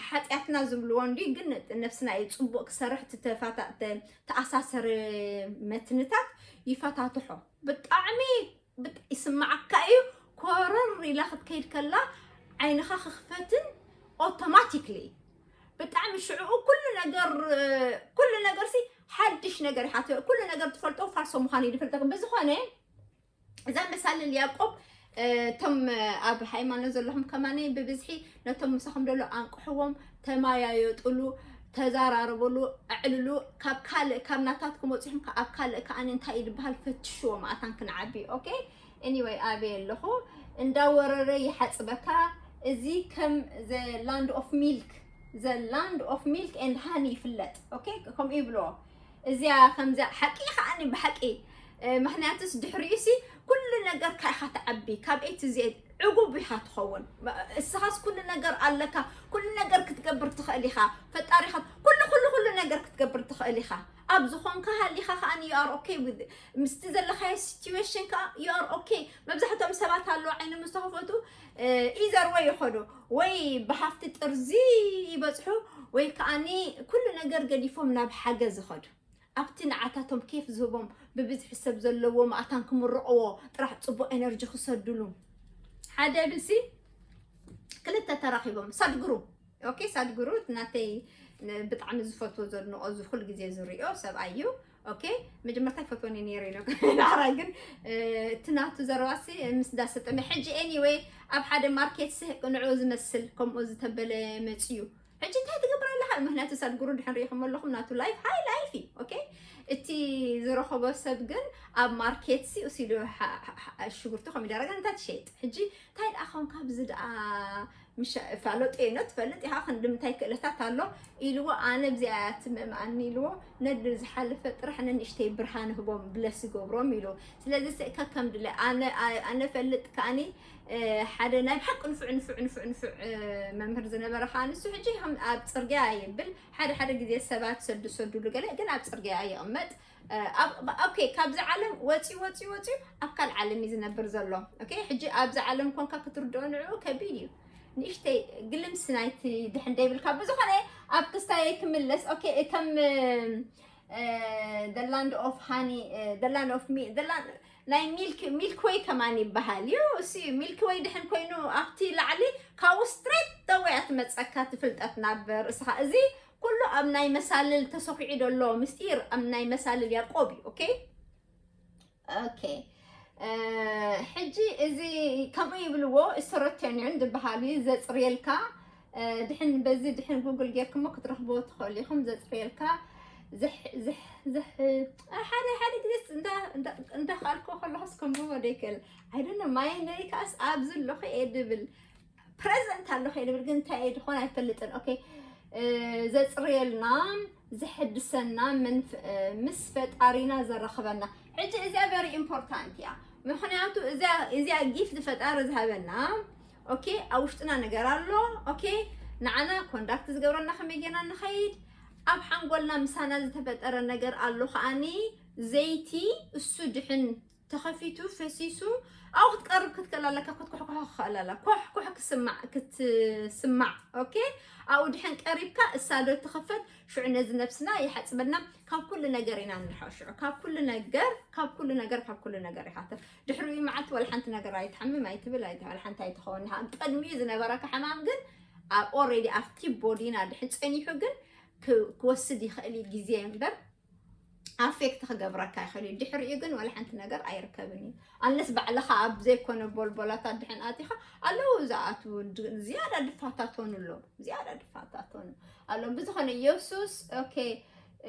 ሓጢኣትና ዝብልዎ እንዲ ግን ነብስና እዩ ፅቡቅ ክሰርሕ እቲ ተፋታ- ተ- ተኣሳሰሪ መትንታት ይፈታትሖ። ብጣዕሚ ብጣ- ይስማዓካ እዩ። ኮረር ኢላ ክትከይድ ከላ ዓይንኻ ክኽፈትን ኦቶማቲክሊ ብጣዕሚ ሽዕኡ ኩሉ ነገር ኩሉ ነገር ሲ ሓድሽ ነገር ይሓት ኩሉ ነገር ትፈልጦ ፋርሶ ምዃኑ እዩ ዝፈልጠ። ብዝኾነ እዛ መሳልል ያዕቆብ እቶም ኣብ ሃይማኖት ዘለኹም ከማነ ብብዝሒ ነቶም ምሳኹም ደሎ ኣንቅሕዎም፣ ተማያየጥሉ፣ ተዛራረበሉ፣ ኣዕልሉ። ካብ ካልእ ካብ ናታትኩም ወፂኹም ከ- ኣብ ካልእ ከኣ እንታይ እዩ ዝበሃል ፈትሽዎ መኣታን ክንዓቢ። ኦኬ፣ ኤኒወይ ኣበይ ኣለኹ እንዳወረረ ይሓፅበካ። እዚ ከም the land of milk, the land of milk and honey ይፍለጥ። ኦኬ፣ ከምኡ ይብልዎ። እዚኣ ከምዚኣ ሓቂ ከዓኒ ብሓቂ ምክንያቱስ ድሕሪኡ ሲ ኩሉ ነገር ካይኻ ትዓቢ ካብ ኤት ዜድ ዕጉብ ኢኻ ትኸውን። እስኻስ ኩሉ ነገር ኣለካ፣ ኩሉ ነገር ክትገብር ትኽእል ኢኻ። ፈጣሪኻ ኩሉ ኩሉ ኩሉ ነገር ክትገብር ትኽእል ኢኻ። ኣብ ዝኾንካ ሃሊኻ ከዓኒ you are okay with ምስቲ ዘለኻዮ situation ከኣ you are okay። መብዛሕትኦም ሰባት ኣለዉ ዓይኖም ዝተኸፈቱ ኢዘር ወይ ይኸዱ ወይ ብሃፍቲ ጥርዚ ይበፅሑ ወይ ከዓኒ ኩሉ ነገር ገዲፎም ናብ ሓገዝ ይኸዱ። ኣብቲ ንዓታቶም ኬፍ ዝህቦም ብብዝሒ ሰብ ዘለዎ መኣታን ክምርቕዎ ጥራሕ ፅቡቅ ኤነርጂ ክሰድሉ ሓደ ብልሲ ክልተ ተራኺቦም ሰድግሩ። ኦኬ፣ ሳድግሩ ናተይ ብጣዕሚ ዝፈትዎ ዘድንቆ እዚ ኩሉ ግዜ ዝሪኦ ሰብኣይ እዩ። ኦኬ፣ መጀመርታ ይፈትወኒ ነይሩ ኢሎ ናራ ግን እቲ ናቱ ዘረባሲ ምስ ዳሰጠመ ሕጂ ኤኒወይ ኣብ ሓደ ማርኬት ሲ ንዑ ዝመስል ከምኡ ዝተበለ መፅዩ። ሕጂ እንታይ ትገብር ኣለኻ? ምክንያቱ ሳድግሩ ድሕን ሪኢኹም ኣለኹም ናቱ ላይፍ ሃይ ላይፍ እዩ። ኦኬ፣ እቲ ዝረኸቦ ሰብ ግን ኣብ ማርኬት ሲ እሱ ኢሉ ሽጉርቲ ኮሚደረ ግን እንታይ ትሸይጥ? ሕጂ እንታይ ደኣ ኸም ካብዚ ደኣ ምሽ ፋሎጥ እየ ኖ ትፈልጥ ኢኻ ክንዲ ምንታይ ክእለታት ኣሎ ኢልዎ። ኣነ ብዚኣ እያ ትምእምኣኒ ኢልዎ። ነድል ዝሓለፈ ጥራሕ ነንእሽተይ ብርሃን ህቦም ብለስ ይገብሮም ኢሉ። ስለዚ ስእካ ከም ድለ ኣነ ኣነ ፈልጥ ከኣኒ ሓደ ናይ ብሓቂ ንፉዕ ንፉዕ ንፉዕ ንፉዕ መምህር ዝነበረ ከዓ ንሱ ሕጂ ከም ኣብ ፅርግያ ይብል ሓደ ሓደ ግዜ ሰባት ሰዱ ሰዱሉ ገለ ግን ኣብ ፅርግያ ይቕመጥ። ኦኬ፣ ካብዚ ዓለም ወፂ ወፂ ወፂ ኣብ ካልእ ዓለም እዩ ዝነብር ዘሎ። ኦኬ፣ ሕጂ ኣብዚ ዓለም ኮንካ ክትርድኦ ንዕኡ ከቢድ እዩ። ንእሽተይ ግልምስ ናይቲ ድሕን ደይብልካ ብዝኾነ ኣብ ክስታየይ ክምለስ። ኦኬ፣ ከም the land of honey, the land of milk, ናይ ሚልክ ሚልክ ወይ ከማን ይበሃል እዩ። እሱ ሚልክ ወይ ድሕን ኮይኑ ኣብቲ ላዕሊ ካብኡ ስትሬት ደወያ ትመፀካ ትፍልጠት ናብ ርእስኻ። እዚ ኩሉ ኣብ ናይ መሳልል ተሰኪዑ ዘሎ ምስጢር ኣብ ናይ መሳልል ያዕቆብ እዩ። ኦኬ፣ ኦኬ። ሕጂ እዚ ከምኡ ይብልዎ፣ እሰረቴንዮን ዝበሃል እዩ። ዘፅርየልካ ድሕን በዚ ድሕን ጉግል ጌርኩሞ ክትረኽብዎ ትኽእሉ ኢኹም። ዘፅርየልካ ሓደ ሓደ ግዜ እንዳኸኣልኩ ከለኹ ክምብቦ ደይክእል። I don't know፣ ማይ ነይ ከኣስ ኣብዚ ኣለኹ እየ ድብል፣ ፕረዘንት ኣለኹ እየ ድብል፣ ግን እንታይ እየ ድኾን ኣይፈልጥን። ኦኬ፣ እ፣ ዘጽርየልና፣ ዘሐድሰና፣ መንፍ-፣ እ፣ ምስ ፈጣሪና ዘራኽበና። ሕጂ እዚኣ very important እያ። ምኽንያቱ እዚኣ፣ እዚኣ ጊፍት ፈጣሪ ዝሃበና፣ ኦኬ፣ ኣብ ውሽጥና ነገር ኣሎ። ኦኬ፣ ንዓና ኮንዳክት ዝገብረና ከመይ ጌርና ንኸይድ፣ ኣብ ሓንጎልና ምሳና ዝተፈጠረ ነገር ኣሎ። ከኣኒ ዘይቲ እሱ ድሕን ተኸፊቱ ፈሲሱ ኣብኡ ክትቀርብ ክትክእል ኣለካ። ክትኩሕኩሖ ክኽእል ኣላ። ኮሕ ኮሕ ክስማዕ፣ ክትስማዕ። ኦኬ፣ ኣብኡ ድሕን ቀሪብካ እሳ ዶ ትኸፈት። ሽዑ ነዚ ነብስና ይሓጽበና። ካብ ኩሉ ነገር ኢና ንርሓቕ። ሽዑ ካብ ኩሉ ነገር፣ ካብ ኩሉ ነገር፣ ካብ ኩሉ ነገር ኢኻ ተ-፣ ድሕሪኡ መዓልቲ ወላ ሓንቲ ነገር ኣይትሓምም፣ ኣይትብል፣ ኣይትብል፣ ሓንቲ ኣይትኸውን ኢኻ። ቅድሚኡ ዝነበረካ ሕማም ግን ኣብ ኦልሬዲ ኣብቲ ቦዲና ድሕን ጸኒሑ ግን ክ-፣ ክወስድ ይኽእል እዩ ግዜ እምበር ኣፌክት ክገብረካ ይኽእል እዩ። ድሕሪኡ ግን ወላ ሓንቲ ነገር ኣይርከብን እዩ። ኣነስ ባዕልኻ ኣብ ዘይኮነ ቦልቦላታት ድሕን ኣቲኻ ኣለዉ ዝኣትዉ ድ-፣ ዝያዳ ድፋታቶኑ ኣለዉ። ዝያዳ ድፋታቶኑ ኣለዉ። ብዝኾነ ኢየሱስ፣ ኦኬ፣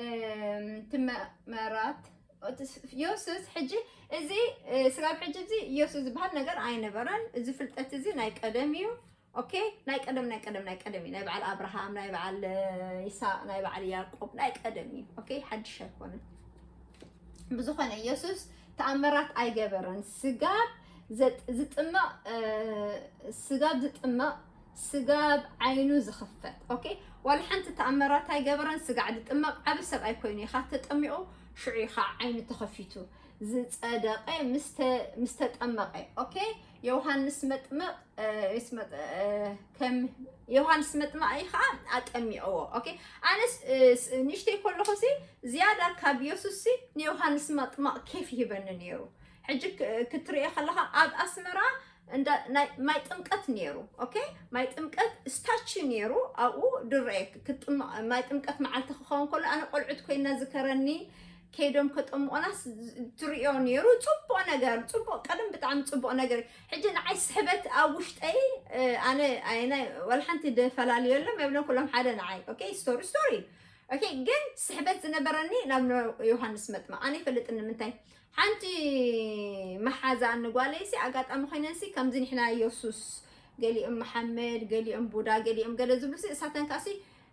እም፣ ትመ-፣ መራት፣ እቲ ስ-፣ ኢየሱስ ሕጂ እዚ፣ እ፣ ስጋብ ሕጂ እዚ ኢየሱስ ዝበሃል ነገር ኣይነበረን። እዚ ፍልጠት እዚ ናይ ቀደም እዩ። ኦኬ፣ ናይ ቀደም፣ ናይ ቀደም፣ ናይ ቀደም እዩ። ናይ በዓል ኣብርሃም፣ ናይ በዓል፣ እ፣ ይስሐቅ፣ ናይ በዓል ያዕቆብ፣ ናይ ቀደም እዩ። ኦኬ፣ ሓድሽ ኣይኮነን። ብዝኾነ ኢየሱስ ተኣምራት ኣይገበረን። ስጋብ ዘጥ-፣ ዝጥመቕ፣ እ፣ ስጋብ ዝጥመቕ፣ ስጋብ ዓይኑ ዝኽፈት። ኦኬ፣ ዋላ ሓንቲ ተኣምራት ኣይገበረን። ስጋዕ ዝጥመቕ ዓቢ ሰብኣይ ኮይኑ ኢኻ ተጠሚቑ፣ ሽዑ ኢኻ ዓይኑ ተኸፊቱ። ዝጸደቐ ምስ ተ-፣ ምስ ተጠመቐ። ኦኬ፣ ዮሃንስ መጥመቕ፣ እ፣ ምስ መጥ-፣ እ፣ ከም ዮሃንስ መጥመቕ እዩ ኸዓ ኣጠሚቕዎ። ኦኬ፣ ኣነስ፣ እ፣ ስ-፣ ንእሽተይ ከለኹ ሲ ዝያዳ ካብ ኢየሱስ ሲ ንዮሃንስ መጥመቕ ኬፍ ይህበኒ ነይሩ። ሕጂ ክ-፣ ክትሪኦ ከለኻ ኣብ ኣስመራ እንዳ ናይ ማይ ጥምቀት ነይሩ። ኦኬ፣ ማይ ጥምቀት ስታቹ ነይሩ። ኣብኡ ድረአ ክትጥመቕ፣ ማይ ጥምቀት መዓልቲ ክኸውን ከሎ ኣነ ቆልዑት ኮይና ዝከረኒ ከይዶም ከጠምቑና ስ-፣ ትሪኦ ነይሩ። ጽቡቕ ነገር፣ ጽቡቕ፣ ቀደም ብጣዕሚ ጽቡቕ ነገር። ሕጂ ንዓይ ስሕበት ኣብ ውሽጠይ፣ እ፣ ኣነ ኣይናይ ወላ ሓንቲ ደፈላለየሎም የብለን፣ ኩሎም ሓደ ንዓይ። ኦኬ፣ ስቶሪ፣ ስቶሪ። ኦኬ፣ ግን ስሕበት ዝነበረኒ ናብ ነ-፣ ዮሃንስ መጥምቕ። ኣነ ይፈልጥኒ ንምንታይ። ሓንቲ መሓዛ ንጓለይሲ ኣጋጣሚ ኮይነንሲ ከምዚ ንሕና የሱስ፣ ገሊኦም መሓመድ፣ ገሊኦም ቡዳ፣ ገሊኦም ገለ ዝብሉሲ እሳተን ካሲ፣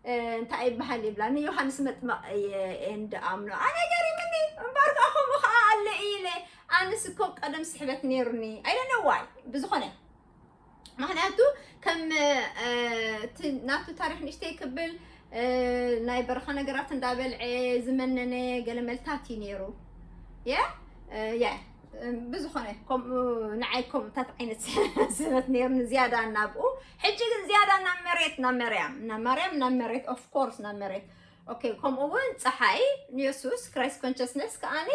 እ፣ እንታይ ይበሃል ይብላ፣ ንዮሃንስ መጥምቕ እየ እንደ ኣምኖ። ኣነ ገሪምኒ፣ እምበር ከኣ ከምኡ ከኣ ኣለ ኢለ። ኣነስ እኮ ቀደም ስሕበት ነይሩኒ። I don't know why። ብዝኾነ፣ ምኽንያቱ ከም፣ እ፣ እቲ ናቱ ታሪኽ ንእሽተይ ክብል፣ እ፣ ናይ በረኻ ነገራት እንዳበልዐ ዝመነነ ገለ መልታት እዩ ነይሩ። የ፣ እ፣ የ፣ እ፣ ብዝኾነ፣ ከምኡ ንዓይ ከምኡታት ዓይነት ስሕበት ነይሩኒ ዝያዳ ናብኡ። ሕጂ ግን ዝያዳ ናብ መሬት፣ ናብ መርያም፣ ናብ ማርያም፣ ናብ መሬት፣ ኦፍ ኮርስ ናብ መሬት። ኦኬ፣ ከምኡ እውን ጸሓይ ንየሱስ ክራይስት ኮንሸስነስ ከኣኒ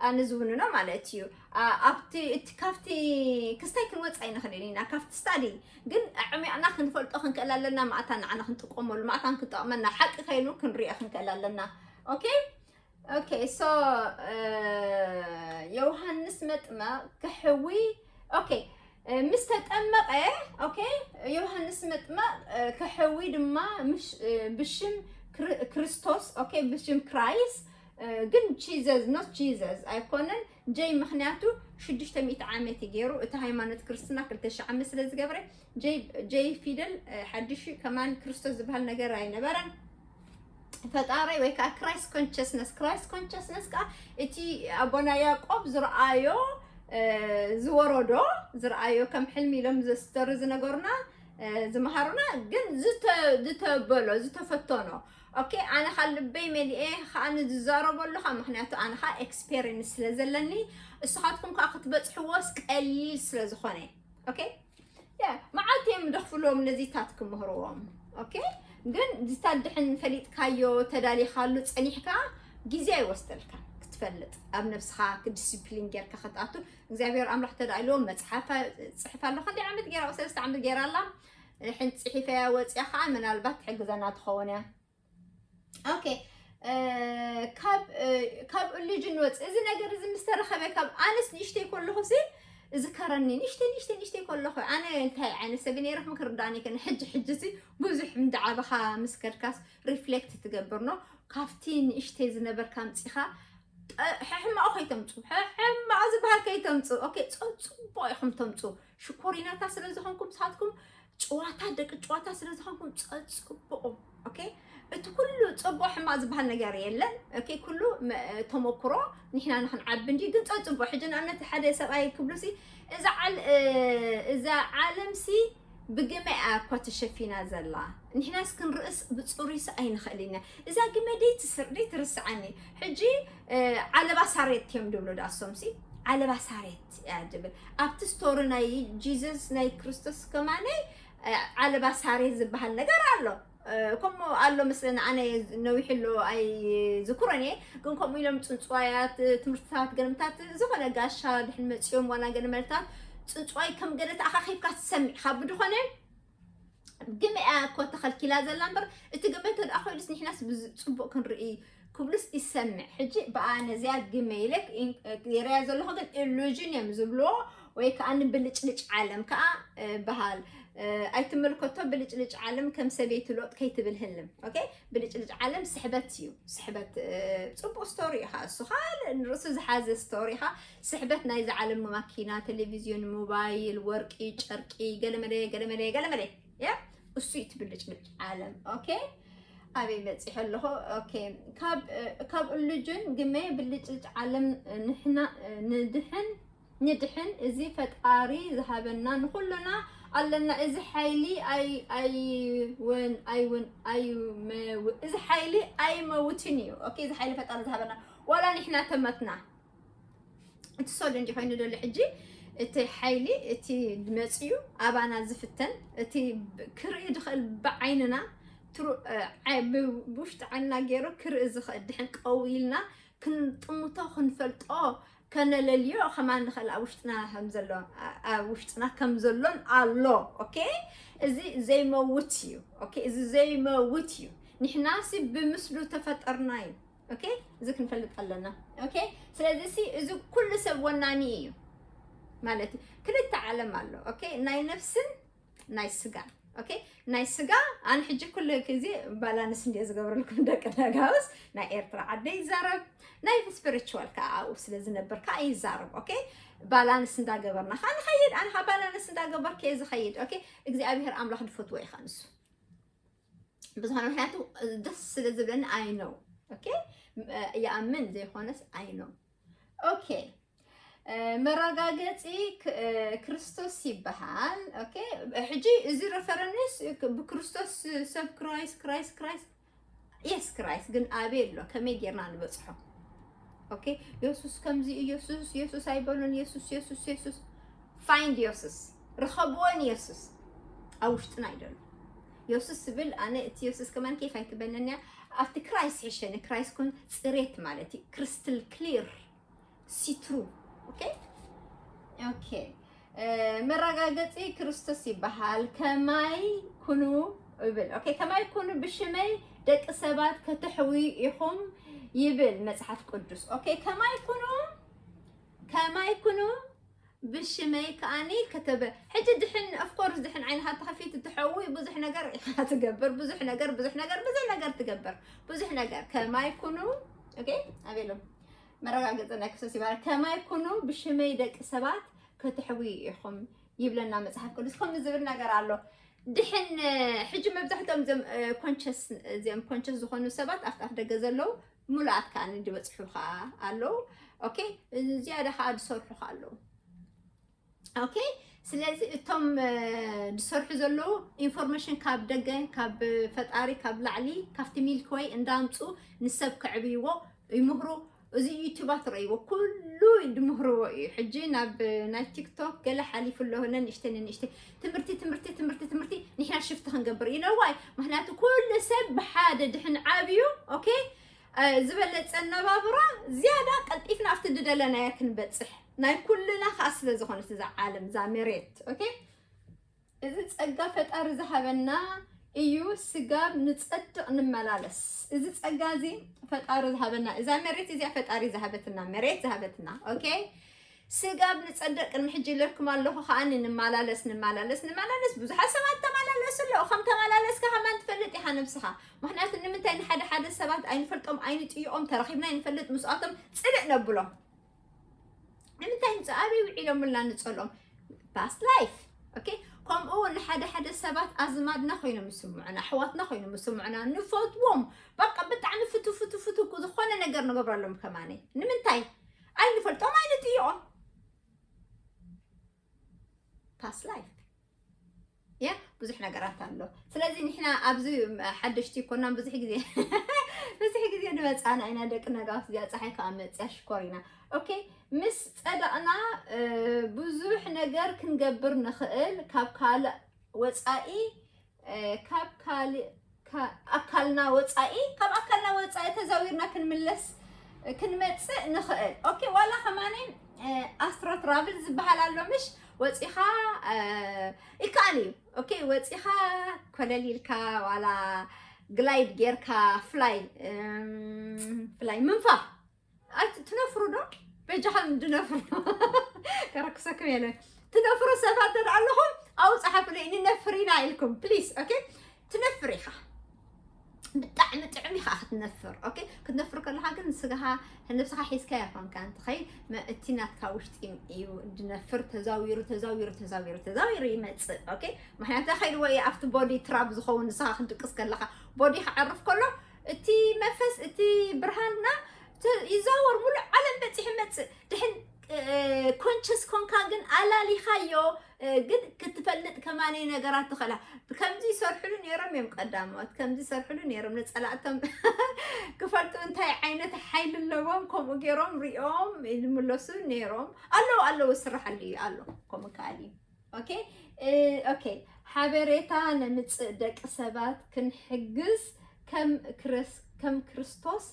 ኣነ ዝውንኖ ማለት እዩ። ኣ-፣ ኣብቲ፣ እቲ፣ ካብቲ ክስታይ ክንወጽእ ኣይንኽእልን ኢና፣ ካብቲ ስታዲ ግን ኣዕሚቕና ክንፈልጦ ክንክእል ኣለና፣ ማእታ ንዓና ክንጥቀመሉ፣ ማእታ ክንጠቕመና፣ ሓቂ ከይኑ ክንሪኦ ክንክእል ኣለና። ኦኬ? ኦኬ፣ ሶ፣ እ፣ ዮሃንስ መጥመቕ ክሕዊ፣ ኦኬ፣ እ፣ ምስ ተጠመቐ፣ ኦኬ፣ ዮሃንስ መጥመቕ፣ እ፣ ክሕዊ ድማ ምሽ-፣ እ፣ ብሽም ክር-፣ ክርስቶስ፣ ኦኬ፣ ብሽም ክራይስት፣ እ፣ ግን ጂዘስ፣ ኖት ጂዘስ ኣይኮነን። ጀይ ምኽንያቱ ሽዱሽተ ሚእቲ ዓመት እዩ ገይሩ። እቲ ሃይማኖት ክርስትና ክልተ ሽሕ ዓመት ስለ ዝገብረ፣ ጀይ፣ ጀይ ፊደል፣ እ፣ ሓድሽ ከማን ክርስቶስ ዝበሃል ነገር ኣይነበረን። ፈጣሪ ወይ ከዓ ክራይስት ኮንሸስነስ፣ ክራይስት ኮንሸስነስ ከዓ እቲ ኣቦና ያዕቆብ ዝረኣዮ፣ እ፣ ዝወረዶ፣ ዝረኣዮ ከም ሕልሚ ኢሎም ዘስተሪ ዝነገሩና፣ እ፣ ዝመሃሩና፣ ግን ዝተ-፣ ዝተበሎ፣ ዝተፈተኖ። ኦኬ፣ ኣነ ካብ ልበይ መሊኤ ከዓ ንዝዛረበሉ ከዓ፣ ምኽንያቱ ኣነ ከዓ ኤክስፔሪንስ ስለ ዘለኒ፣ እስኻትኩም ከዓ ክትበፅሕዎስ ቀሊል ስለ ዝኾነ። ኦኬ፣ ያ፣ መዓልቲ እዮም ደኽፍልዎም ነዚታት ክምህርዎም። ኦኬ፣ ግን ዝታት ድሕን ፈሊጥካዮ፣ ተዳሊኻሉ፣ ጸኒሕካ፣ ግዜ ኣይወስደልካ ክትፈልጥ፣ ኣብ ነብስኻ ክዲስፕሊን ጌርካ ክትኣቱ። እግዚኣብሔር ኣምላኽ ተዳኢልዎ መጽሓፍ ጽሕፍ ኣሎ። ክንደይ ዓመት ጌራ? ሰለስተ ዓመት ጌራ ኣላ። ሕን ጽሒፈያ ወጽያ ኸዓ ምናልባት ትሕግዘና ትኸውን እያ። ኦኬ፣ እ፣ ካብ፣ እ፣ ካብ ኢሉዥን ወጽእ። እዚ ነገር እዚ ምስ ተረኸበ፣ ካብ ኣነስ ንእሽተይ ከለኹ ሲ እዝከረኒ፣ ንእሽተይ፣ ንእሽተይ፣ ንእሽተይ ከለኹ፣ ኣነ እንታይ ዓይነት ሰብ ነይረ ክርዳእኒ ከን፣ ሕጂ፣ ሕጂ ሲ ብዙሕ እንዳዓበኻ ምስ ከድካስ ሪፍሌክት ትገብር ኖ፣ ካብቲ ንእሽተይ ዝነበርካ ኣምጺኻ ሕማቕ ከይተምፁ፣ ሕማቕ ዝበሃል ከይተምፁ። ኦኬ፣ ፅቡቕ ኢኹም ተምፁ። ሽኮሪናታት ስለ ዝኾንኩም ንስኻትኩም ጭዋታ፣ ደቂ ጭዋታ ስለ ዝኾንኩም ጸጽብቑ። ኦኬ፣ እቲ ኩሉ ጽቡቕ ሕማቕ ዝበሃል ነገር የለን። ኦኬ፣ ኩሉ ተመክሮ ንሕና ንክንዓቢ እንዲ። ግን ጸጽብቑ። ሕጂ ንኣብነት ሓደ ሰብኣይ ክብሉ ሲ እዛ ዓል እዛ ዓለም ሲ ብግመ እያ እኮ ተሸፊና ዘላ። ንሕናስ ክንርእስ ብጽሩይስ ኣይንኽእል ኢና። እዛ ግመ ደይ ትስር ደይ ትርስዓኒ። ሕጂ ዓለባ ሳሬት እዮም ድብሉ ዳሶም ሲ ዓለባ ሳሬት እያ ድብል። ኣብቲ ስቶሪ ናይ ጂዘስ ናይ ክርስቶስ ከማነይ ዓለባ ሳሬት ዝበሃል ነገር ኣሎ። ከምኡ ኣሎ መስለኒ። ኣነ ነዊሕ ኣሎ ኣይዝክሮን እየ። ግን ከምኡ ኢሎም ፅንፅዋያት ትምህርትታት ገለምታት ዝኾነ ጋሻ ድሕን መፂኦም ዋላ ገለመልታት ፅንፅዋይ ከም ገለ ተኣኻኺብካ ትሰምዕ ካብ ድኾነ ግመ እያ እኮ ተኸልኪላ ዘላ እምበር እቲ ግመ ተደኣ ኮይኑስ ንሕናስ ብፅቡቅ ክንርኢ ክብሉስ ይሰምዕ። ሕጂ ብኣነ እዚኣ ግመ ኢለ የረያ ዘለኹ ግን ኢሉዥን እዮም ዝብልዎ ወይ ከዓ ንብልጭልጭ ዓለም ከዓ በሃል ኣይትመልከቶ። ብልጭልጭ ዓለም ከም ሰበይቲ ሎጥ ከይትብል ህልም። ኦኬ፣ ብልጭልጭ ዓለም ስሕበት እዩ። ስሕበት ጽቡቅ ስቶሪ ኢኻ እሱ ካልእ ንርእሱ ዝሓዘ ስቶሪ ኢኻ። ስሕበት ናይዚ ዓለም ማኪና፣ ቴሌቪዝዮን፣ ሞባይል፣ ወርቂ፣ ጨርቂ፣ ገለመለ ገለመለ ገለመለ ያ እሱ እዩ ትብልጭልጭ ዓለም። ኦኬ፣ ኣበይ በፂሐ ኣለኹ? ኦኬ፣ ካብ ካብ እሉጅን ግመ ብልጭልጭ ዓለም ንሕና ንድሕን ንድሕን እዚ ፈጣሪ ዝሃበና ንኩልና ኣለና። እዚ ሓይሊ ኣይ ኣይውን ኣይውን ኣይመው እዚ ሓይሊ ኣይመውትን እዩ። ኦኬ፣ እዚ ሓይሊ ፈጣሪ ዝሃበና ዋላ ንሕና ተመትና እቲ ሶል እንዲ ኮይኑ ደሎ ሕጂ እቲ ሓይሊ እቲ መፅዩ ኣባና ዝፍተን እቲ ክርኢ ዝኽእል ብዓይንና ብውሽጢ ዓይንና ገይሩ ክርኢ ዝኽእል ድሕን ቀዊልና ክንጥምቶ ክንፈልጦ ከነለልዮ ከማን ንኽእል ኣብ ውሽጥና ከም ዘሎ ኣብ ውሽጥና ከም ዘሎን ኣሎ። ኦኬ፣ እዚ ዘይመውት እዩ። ኦኬ፣ እዚ ዘይመውት እዩ። ንሕናሲ ብምስሉ ተፈጠርና እዩ። ኦኬ፣ እዚ ክንፈልጥ ኣለና። ኦኬ፣ ስለዚ ሲ እዚ ኩሉ ሰብ ወናኒ እዩ ማለት እዩ። ክልተ ዓለም ኣሎ። ኦኬ፣ ናይ ነፍስን ናይ ስጋ። ኦኬ፣ ናይ ስጋ ኣነ ሕጂ ኩሉ ግዜ ባላንስ እንደ ዝገብረልኩም ደቂ ነጋውስ ናይ ኤርትራ ዓደ ይዛረብ ናይ ስፒሪቹዋል ከዓ ኣብኡ ስለ ዝነበር ከዓ ይዛረብ። ኦኬ፣ ባላንስ እንዳገበርና ከዓ ንኸይድ ኣነ ከዓ ባላንስ እንዳገበርክ እየ ዝኸይድ። ኦኬ፣ እግዚኣብሔር ኣምላኽ ዝፈትዎ ኢኻ ንሱ ብዝኾነ ምክንያቱ ደስ ስለ ዝብለኒ ኣይ ነው። ኦኬ፣ ይኣምን ዘይኮነስ ኣይ ነው። ኦኬ፣ መረጋገፂ ክርስቶስ ይበሃል። ኦኬ፣ ሕጂ እዚ ረፈረንስ ብክርስቶስ ሰብ ክራይስ ክራይስ ክራይስ የስ ክራይስ ግን ኣበይ ኣሎ? ከመይ ጌርና ንበፅሖ? ኦኬ፣ የሱስ ከምዚ እዩ፣ የሱስ የሱስ ኣይበሉን፣ የሱስ የሱስ የሱስ ፋይንድ የሱስ ርኸብዎን የሱስ ኣብ ውሽጥና ይደሉ። የሱስ ስብል ኣነ እቲ የሱስ ከማን ኬፍ ኣይትበነንያ ኣብቲ ክራይስ ሕሸኒ ክራይስ ኮን ፅሬት ማለት እዩ። ክርስትል ክሊር ሲትሩ። ኦኬ፣ ኦኬ፣ መረጋገፂ ክርስቶስ ይበሃል። ከማይ ኩኑ እብል። ኦኬ፣ ከማይ ኩኑ ብሽመይ ደቂ ሰባት ከተሕዊ ኢኹም ይብል መፅሓፍ ቅዱስ። ኦኬ፣ ከማይ ኩኑ ከማይ ኩኑ ብሽመይ ከኣኒ ከተበ ሕጂ ድሕን ኦፍኮርስ ድሕን ዓይንኻ ተኸፊት ትሐዊ ብዙሕ ነገር ኢኻ ትገብር። ብዙሕ ነገር ብዙሕ ነገር ብዙሕ ነገር ትገብር። ብዙሕ ነገር ከማይ ኩኑ። ኦኬ፣ ኣቤሎም መረጋገፂ ናይ ክርስቶስ ይባል። ከማይ ኩኑ ብሽመይ ደቂ ሰባት ከተሕዊ ኢኹም ይብለና መፅሓፍ ቅዱስ። ከምዚ ዝብል ነገር ኣሎ። ድሕን ሕጂ መብዛሕትኦም እዚኦም ኮንሸስ እዚኦም ኮንሸስ ዝኾኑ ሰባት ኣብቲ ኣፍ ደገ ዘለዉ ሙሉኣት ከዓ ዝበፅሑ ከዓ ኣለዉ። ኦኬ፣ ዝያዳ ከዓ ዝሰርሑ ከዓ ኣለዉ። ኦኬ፣ ስለዚ እቶም ዝሰርሑ ዘለዉ ኢንፎርሜሽን ካብ ደገ ካብ ፈጣሪ ካብ ላዕሊ ካብቲ ሚልክወይ እንዳምፁ ንሰብ ከዕብይዎ ይምህሩ። እዚ ዩቱባት ረእይዎ ኩሉ ድምህርዎ እዩ። ሕጂ ናብ ናይ ቲክቶክ ገለ ሓሊፉ ኣለሆነ ንእሽተይ ንእሽተይ ትምህርቲ ትምህርቲ ትምህርቲ ትምህርቲ ንሕና ሽፍቲ ክንገብር እዩ ነዋይ። ምክንያቱ ኩሉ ሰብ ብሓደ ድሕን ዓብዩ ኦኬ ዝበለፀ ኣነባብራ ዝያዳ ቀልጢፍና ኣብቲ ዝደለናዮ ክንበፅሕ ናይ ኩልና ከዓ ስለ ዝኾነት እዛ ዓለም እዛ መሬት ኦኬ እዚ ጸጋ ፈጣሪ ዝሃበና እዩ። ስጋብ ንጸድቕ ንመላለስ። እዚ ጸጋ እዚ ፈጣሪ ዝሃበና እዛ መሬት እዚኣ ፈጣሪ ዝሃበትና መሬት ዝሃበትና ኦኬ ስጋብ ንጸድቕ ቅድሚ ሕጂ ኢለኩም ኣለኹ ከዓኒ ንመላለስ ንመላለስ ንመላለስ ብዙሓት ሰባት ተመላለሱ መለስሎ። ከም ተመላለስካ ከማን ትፈልጥ ኢኻ ነብስኻ። ምኽንያቱ ንምንታይ ንሓደ ሓደ ሰባት ኣይንፈልጦም ኣይንጥይቖም፣ ተረኺብና ኣይንፈልጥ፣ ምስኣቶም ጽልእ ነብሎም። ንምንታይ ንጽ-፣ ኣበይ ውዒሎምልና ንጸልኦም? Past life። ኦኬ፣ ከምኡ እውን ንሓደ ሓደ ሰባት ኣዝማድና ኮይኖም ይስምዑና፣ ኣሕዋትና ኮይኖም ይስምዑና፣ ንፈትዎም። በቃ ብጣዕሚ ፍቱ ፍቱ ፍቱ ዝኾነ ነገር ንገብረሎም ከማነ። ንምንታይ? ኣይንፈልጦም ኣይንጥይቖም። Past life። ያ ብዙሕ ነገራት ኣሎ። ስለዚ ንሕና ኣብዚ ሓደሽቲ ኮናን ብዙሕ ግዜ ብዙሕ ግዜ ንመጻና ኢና ደቂ ነጋውስ። እዚኣ ፀሓይ ከዓ መፅያ ሽኮር ኢና። ኦኬ፣ ምስ ጸደቕና ብዙሕ ነገር ክንገብር ንኽእል። ካብ ካልእ ወፃኢ ካብ ካልእ ኣካልና ወፃኢ ካብ ኣካልና ወፃኢ ተዛዊርና ክንምለስ ክንመፅእ ንኽእል። ኦኬ፣ ዋላ ከማኒ ኣስትሮ ትራቭል ዝበሃል ኣሎ ምሽ? ወፂኻ ይከኣል እዩ። ኦኬ፣ ወፂኻ ኮለል ኢልካ ዋላ ግላይድ ጌርካ ፍላይ ፍላይ ምንፋር። ኣይ ትነፍሩ ዶ? በጃኹም ድነፍሩ። ከረክሰኩም የለ። ትነፍሩ ሰባት እንተ ኣለኹም ኣብኡ ጸሓፉለይ፣ ንነፍር ኢና ኢልኩም ፕሊስ። ኦኬ፣ ትነፍር ኢኻ። ብጣዕሚ ጥዑም ኢኻ ክትነፍር። ኦኬ፣ ክትነፍር ከለኻ ግን ስጋኻ ነብስኻ ሒዝካ ይኾንካ እንትኸይ እቲ ናትካ ውሽጢ እዩ ድነፍር። ተዛዊሩ ተዛዊሩ ተዛዊሩ ተዛዊሩ ይመጽእ። ኦኬ፣ ምክንያቱ ከይድዎ እዩ ኣብቲ ቦዲ ትራብ ዝኸውን ንስኻ ክትድቅስ ከለኻ ቦዲ ክዓርፍ ከሎ እቲ መፈስ እቲ ብርሃንና ይዛወር ሙሉእ ዓለም በፂሑ መፅእ ድሕን ኮንቸስ ኮንካ ግን ኣላሊኻዮ። ግን ክትፈልጥ ከማነይ ነገራት ትኽእላ። ከምዚ ይሰርሕሉ ነይሮም እዮም ቀዳሞት፣ ከምዚ ይሰርሕሉ ነይሮም። ንፀላእቶም ክፈልጡ እንታይ ዓይነት ሓይሊ ኣለዎም ከምኡ ገይሮም ሪኦም ይምለሱ ነይሮም። ኣለዉ ኣለዉ፣ ስራሕሉ እዩ ኣሎ ከምኡ ከኣል እዩ። ኦኬ፣ ኦኬ፣ ሓበሬታ ነምፅእ ደቂ ሰባት ክንሕግዝ ከም ክርስቶስ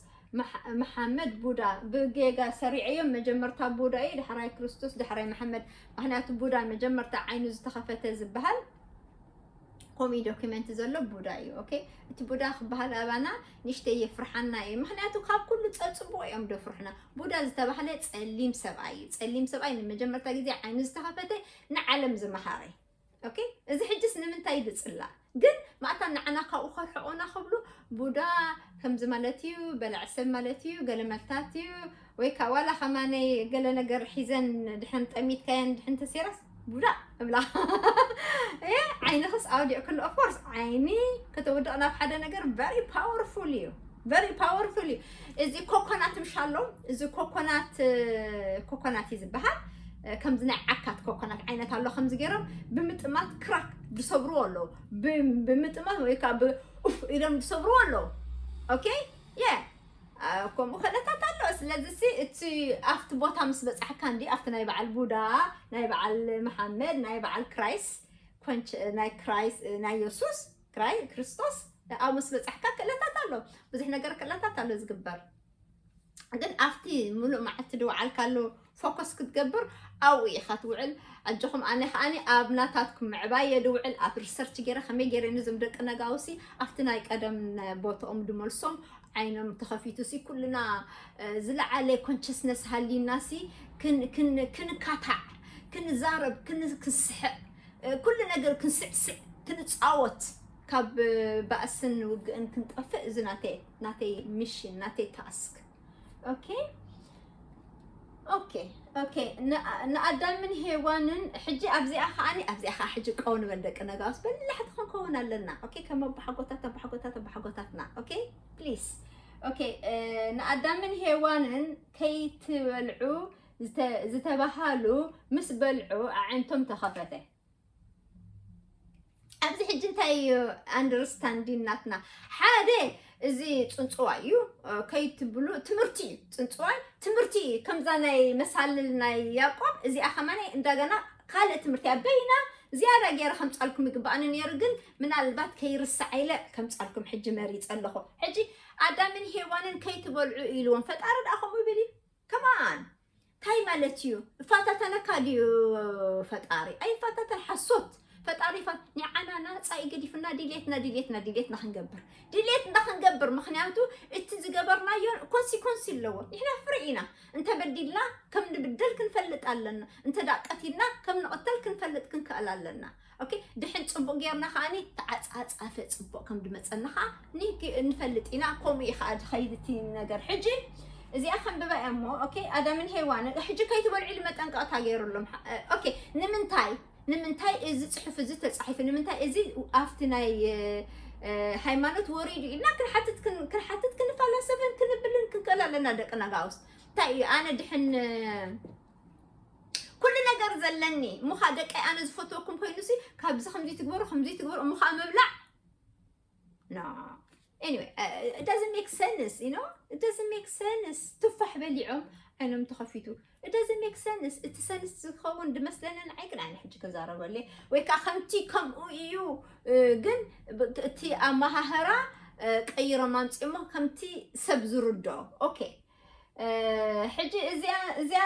መሓመድ ቡዳ ብጌጋ ሰሪዐዮም። መጀመርታ ቡዳ እዩ፣ ዳሕራይ ክርስቶስ፣ ዳሕራይ መሓመድ። ምክንያቱ ቡዳ መጀመርታ ዓይኑ ዝተኸፈተ ዝበሃል ኮሚ ዶክመንት ዘሎ ቡዳ እዩ። ኦኬ፣ እቲ ቡዳ ክበሃል ኣባና ንሽተይ የፍርሓና እዩ። ምክንያቱ ካብ ኩሉ ፀፅቡቕ እዮም ደፍርሑና። ቡዳ ዝተባህለ ፀሊም ሰብኣይ እዩ። ፀሊም ሰብኣይ ንመጀመርታ ግዜ ዓይኑ ዝተኸፈተ ንዓለም ዝመሃረ። ኦኬ፣ እዚ ሕጅስ ንምንታይ ድፅላ ግን ማእታ ንዓና ካብኡ ከርሕቑና ክብሉ ቡዳ ከምዚ ማለት እዩ፣ በላዕ ሰብ ማለት እዩ፣ ገለ መልታት እዩ። ወይ ከዓ ዋላ ከማነይ ገለ ነገር ሒዘን ድሕን ጠሚትካየን ድሕን ተሴራስ ቡዳ እብላ። እ ዓይንኽስ ኣውዲዕ ክሉ ኦፍኮርስ ዓይኒ ከተውድቕ ናብ ሓደ ነገር ቨሪ ፓወርፉል እዩ። ቨሪ ፓወርፉል እዩ። እዚ ኮኮናት ምሻሎ፣ እዚ ኮኮናት ኮኮናት እዩ ዝበሃል። ከምዚ ናይ ዓካት ኮኮናት ዓይነት ኣሎ። ከምዚ ገይሮም ብምጥማት ክራክ ዝሰብርዎ ኣለዉ። ብምጥማት ወይ ከዓ ብኡፍ ኢሎም ዝሰብርዎ ኣለዉ። ኦኬ፣ የ ከምኡ ክእለታት ኣሎ። ስለዚ ሲ እቲ ኣብቲ ቦታ ምስ በፃሕካ እንዲ ኣብቲ ናይ በዓል ቡዳ፣ ናይ በዓል መሓመድ፣ ናይ በዓል ክራይስ ኮንች ናይ ክራይስ ናይ የሱስ ክራይ ክርስቶስ ኣብኡ ምስ በፃሕካ ክእለታት ኣሎ። ብዙሕ ነገር ክእለታት ኣሎ ዝግበር። ግን ኣብቲ ሙሉእ መዓልቲ ድውዓልካሉ ፎከስ ክትገብር ኣብኡ ኢኻ ትውዕል። ኣጆኹም፣ ኣነ ከኣኒ ኣብ ናታትኩም ምዕባይ እየ ድውዕል። ኣብ ሪሰርች ገይረ ከመይ ገይረ ነዞም ደቂ ነጋውሲ ኣብቲ ናይ ቀደም ቦታኦም ድመልሶም ዓይኖም ተኸፊቱ ሲ ኩልና ዝለዓለ ኮንሽስነስ ሃሊና ሲ ክንካታዕ፣ ክንዛረብ፣ ክንስሕቕ፣ ኩሉ ነገር ክንስዕስዕ፣ ክንፃወት፣ ካብ ባእስን ውግእን ክንጠፍእ፣ እዚ ናተይ ናተይ ሚሽን፣ ናተይ ታስክ። ኦኬ፣ ኦኬ፣ ኦኬ። ንኣዳምን ሄዋንን ሕጂ ኣብዚኣ ከዓኒ ኣብዚኣ ከዓ ሕጂ ቀው ንበል ደቂ ነጋውስ፣ በላሕቲ ክንከውን ኣለና። ኦኬ፣ ከም ኣባሓጎታት ኣባሓጎታት ኣባሓጎታትና። ኦኬ፣ ፕሊስ። ኦኬ፣ ንኣዳምን ሄዋንን ከይትበልዑ ዝተባሃሉ ምስ በልዑ ኣዒንቶም ተኸፈተ። ኣብዚ ሕጂ እንታይ እዩ ኣንደርስታንዲን ናትና? ሓደ፣ እዚ ፅንፅዋይ እዩ። ከይትብሉ ትምህርቲ እዩ። ፅንፅዋይ ትምህርቲ እዩ። ከምዛ ናይ መሳልል ናይ ያዕቆብ እዚኣ ከማን እንዳገና ካልእ ትምህርቲ እያ። በይና ዝያዳ ገይረ ከምፃልኩም ይግባኣኒ ነይሩ፣ ግን ምናልባት ከይርሳዕ ኢለ ከምፃልኩም ሕጂ መሪፀ ኣለኹ። ሕጂ ኣዳምን ሄዋንን ከይትበልዑ ኢልዎም። ፈጣሪ ደኣ ከምኡ ይብል እዩ? ከማን እንታይ ማለት እዩ? እፋታተነካ ድዩ ፈጣሪ? ኣይፋታተን፣ ሓሶት። ፈጣሪ ፋ ንዓና ናፃ እዩ ገዲፉና ድሌትና ድሌትና ድሌትና ክንገብር ድሌትና ክንገብር ምክንያቱ እቲ ዝገበርናዮ ኮንሲኮንስ ኣለዎ። ንሕና ፍሪ ኢና። እንተበዲልና ከም ንብደል ክንፈልጥ ኣለና። እንተ ደኣ ቀቲልና ከም ንቕተል ክንፈልጥ ክንክእል ኣለና። ኦኬ፣ ድሕን ጽቡቕ ጌርና ከኣኒ ተዓጻጻፈ ጽቡቕ ከም ድመጸና ከኣ ንክ- ንፈልጥ ኢና። ከምኡ እዩ ከኣ ዝኸይድ እቲ ነገር። ሕጂ እዚኣ ከንብባ እያ እሞ፣ ኦኬ፣ ኣዳምን ሄዋን ሕጂ ከይትበልዑ ኢሉ መጠንቀቕታ ገይሩሎም። ኦኬ፣ ንምንታይ ንምንታይ እዚ ጽሑፍ እዚ ተጻሒፉ? ንምንታይ እዚ ኣብቲ ናይ ሃይማኖት ወሪዱ ኢልና ክንሓትት ክንፈላሰፍን ክንብልን ክንክእል ኣለና። ደቂ ነጋውስ እንታይ እዩ? ኣነ ድሕን ኩሉ ነገር ዘለኒ ሙኻ ደቀይ ኣነ ዝፈትወኩም ኮይኑ ሲ ካብዚ ከምዚ ትግበሩ ከምዚ ትግበሩ ሙኻ ምብላዕ no anyway uh, it doesn't make sense you know it doesn't make sense። ቱፋሕ በሊዖም ዓይኖም ተኸፊቱ it doesn't make sense። እቲ ሰንስ ዝኸውን ድመስለኒ ንዓይ ግን ኣነ ሕጂ ክዛረበለ ወይ ከዓ ከምቲ ከምኡ እዩ ግን እቲ ኣመሃህራ ቀይሮም ኣምፂሞ ከምቲ ሰብ ዝርድኦ ኦኬ። ሕጂ እዚኣ እዚኣ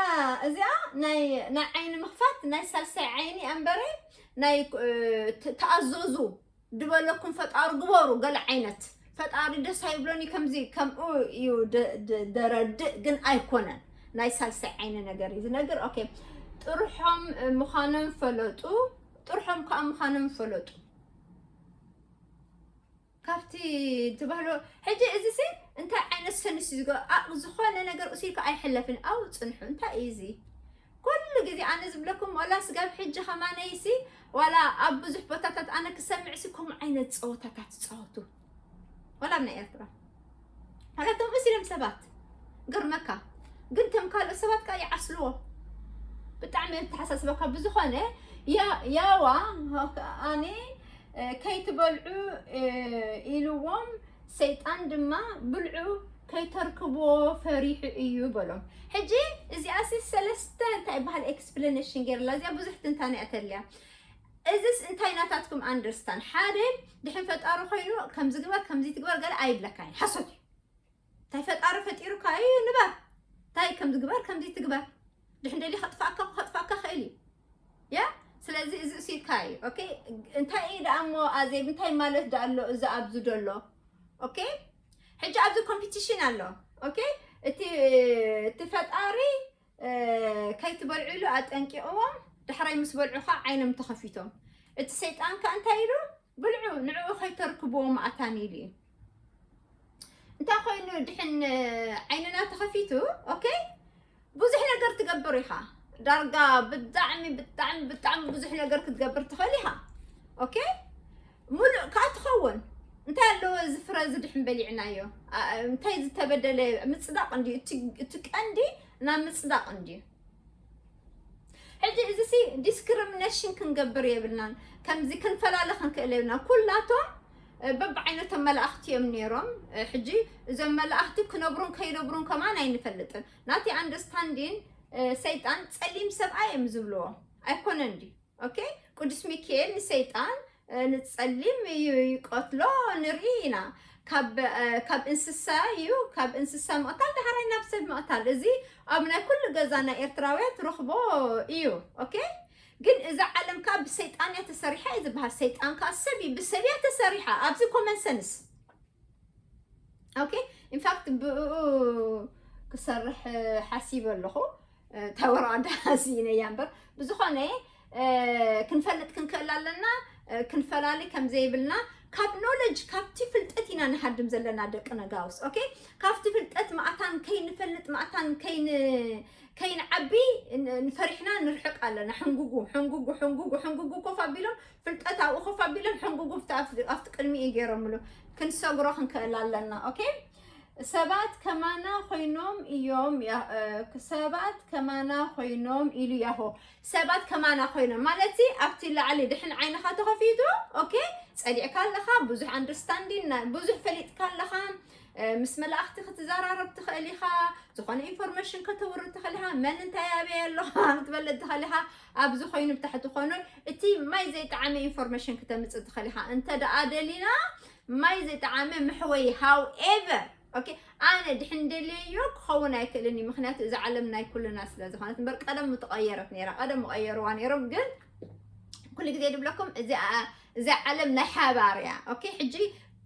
እዚኣ ናይ ናይ ዓይኒ ምኽፋት ናይ ሳልሳይ ዓይኒ ኣንበረ ናይ ተኣዘዙ ድበለኩም ፈጣሪ ግበሩ ገለ ዓይነት ፈጣሪ ደስ ኣይብሎኒ ከምዚ ከምኡ እዩ ደረድእ ግን ኣይኮነን። ናይ ሳልሳይ ዓይኒ ነገር እዩ ዝነግር። ኦኬ ጥርሖም ምዃኖም ፈለጡ። ጥርሖም ከዓ ምዃኖም ፈለጡ። ካብቲ ትባህሎ ሕጂ እዚ ሲ እንታይ ዓይነት ሰንስ እዩ ዝገ- ኣ- ዝኾነ ነገር እሱ ኢልካ ኣይሕለፍን። ኣው ፅንሑ እንታይ እዩ እዚ? ኩሉ ግዜ ኣነ ዝብለኩም ዋላ ስጋብ ሕጂ ከማነይሲ ዋላ ኣብ ብዙሕ ቦታታት ኣነ ክሰምዕ ሲ ከምኡ ዓይነት ፀወታታት ትፃወቱ ዋላ ኣብ ናይ ኤርትራ ዋላ ከምኡ ሲሎም ሰባት ገርመካ ግን ከም ካልኦት ሰባት ከዓ ይዓስልዎ ብጣዕሚ ተሓሳስበካ ብዝኾነ ያ- ያዋ ኣነ ከይትበልዑ ኢልዎም ሰይጣን ድማ ብልዑ ከይተርክብዎ ፈሪሑ እዩ በሎም። ሕጂ እዚኣሲ ሰለስተ እንታይ ይበሃል ኤክስፕለኔሽን ገይርላ እዚኣ ብዙሕ ትንታነ እያ ተድልያ። እዚስ እንታይ ናታትኩም ኣንደርስታን ሓደ ድሕን ፈጣሪ ኮይኑ ከምዚ ግበር ከምዚ ትግበር ገለ ኣይብለካ እዩ ሓሶት እዩ። እንታይ ፈጣሪ ፈጢሩካ እዩ ንበር እንታይ ከምዚ ግበር ከምዚ ትግበር ድሕን ደሊ ከጥፋእካ ከጥፋእካ ክእል እዩ ያ ስለዚ እዚ እሲልካ እዩ ኦኬ። እንታይ እዩ ደኣ እሞ ኣዜብ እንታይ ማለት ደኣ ኣሎ እዚ ኣብዚ ደሎ ኦኬ። ሕጂ ኣብዚ ኮምፒቲሽን ኣሎ ኦኬ። እቲ እቲ ፈጣሪ ከይትበልዑ ኢሉ ኣጠንቂቕዎም። ዳሕራይ ምስ በልዑ ከዓ ዓይኖም ተኸፊቶም። እቲ ሰይጣን ከዓ እንታይ ኢሉ ብልዑ ንዕኡ ከይተርክብዎ ማእታን ኢሉ እዩ። እንታይ ኮይኑ ድሕን ዓይንና ተኸፊቱ ኦኬ ብዙሕ ነገር ትገብር ኢኻ። ዳርጋ ብጣዕሚ ብጣዕሚ ብጣዕሚ ብዙሕ ነገር ክትገብር ትኽእል ኢኻ። ኦኬ ሙሉእ ከዓ ትኸውን። እንታይ ኣለዎ እዚ ፍረ እዚ ድሕን በሊዕናዮ እንታይ ዝተበደለ ምፅዳቕ እንዲ እቲ ቀንዲ ናብ ምፅዳቕ እንዲ ሕጂ እዚ ሲ ዲስክሪሚኔሽን ክንገብር የብልናን። ከምዚ ክንፈላለ ክንክእል የብልና። ኩላቶም በብዓይነቶም መላእኽቲ እዮም ነይሮም። ሕጂ እዞም መላእኽቲ ክነብሩን ከይነብሩን ከማን ኣይንፈልጥን። ናቲ ኣንደርስታንዲን ሰይጣን ፀሊም ሰብኣይ እዮም ዝብልዎ ኣይኮነን ድዩ? ኦኬ ቅዱስ ሚካኤል ንሰይጣን ንፀሊም እዩ ይቀትሎ ንርኢ ኢና። ካብ እንስሳ እዩ ካብ እንስሳ ምቕታል ዳሕራይ ናብ ሰብ ምቕታል እዚ ኣብ ናይ ኩሉ ገዛ ናይ ኤርትራውያ ትረኽቦ እዩ። ኦኬ ግን እዛ ዓለም ከዓ ብሰይጣን እያ ተሰሪሓ እዩ ዝበሃል። ሰይጣን ከዓ ሰብ እዩ ብሰብ እያ ተሰሪሓ ኣብዚ ኮመን ሰንስ ኦኬ ኢንፋክት ብኡ ክሰርሕ ሓሲበ ኣለኹ። ተወራዳ ስኢነ እያ እምበር ብዝኾነ ክንፈልጥ ክንክእል ኣለና። ክንፈላሊ ከም ዘይብልና ካብ ኖለጅ ካብቲ ፍልጠት ኢና ንሃድም ዘለና ደቂ ነጋውስ ኦኬ። ካብቲ ፍልጠት ማእታን ከይንፈልጥ ማእታን ከይን ከይንዓቢ ንፈሪሕና ንርሕቅ ኣለና። ሕንጉጉ ሕንጉጉ ሕንጉጉ ሕንጉጉ ኮፍ ኣቢሎም ፍልጠት ኣብኡ ኮፍ ኣቢሎም ሕንጉጉ ኣብቲ ቅድሚኡ ገይሮምሉ ክንሰግሮ ክንክእል ኣለና ኦኬ። ሰባት ከማና ኮይኖም እዮም ሰባት ከማና ኮይኖም ኢሉ ያሆ። ሰባት ከማና ኮይኖም ማለት ኣብቲ ላዕሊ ድሕን ዓይንኻ ተኸፊቱ ኦኬ ጸሊዕካ ኣለኻ ብዙሕ ኣንደርስታንዲን ብዙሕ ፈሊጥካ ኣለኻ። ምስ መላእኽቲ ክትዘራረብ ትኽእል ኢኻ። ዝኾነ ኢንፎርሜሽን ከተውርድ ትኽእል ኢኻ። መን እንታይ ኣበይ ኣሎ ክትበልጥ ትኽእል ኢኻ። ኣብዚ ኮይኑ ብታሕቲ ኮኖ እቲ ማይ ዘይጠዓመ ኢንፎርሜሽን ክተምፅእ ትኽእል ኢኻ። እንተ ደኣ ደሊና ማይ ዘይጠዓመ መሕወይ ሃው ኤቨር ኦኬ ኣነ ድሕን ደልየዮ ክኸውን ኣይክእልን እዩ። ምክንያቱ እዚ ዓለም ናይ ኩልና ስለ ዝኾነት እምበር ቀደም ምተቐየረት ነይራ። ቀደም ምቐየርዋ ነይሮም ግን ኩሉ ግዜ ድብለኩም እዚ ዓ- እዚ ዓለም ናይ ሓባር እያ። ኦኬ፣ ሕጂ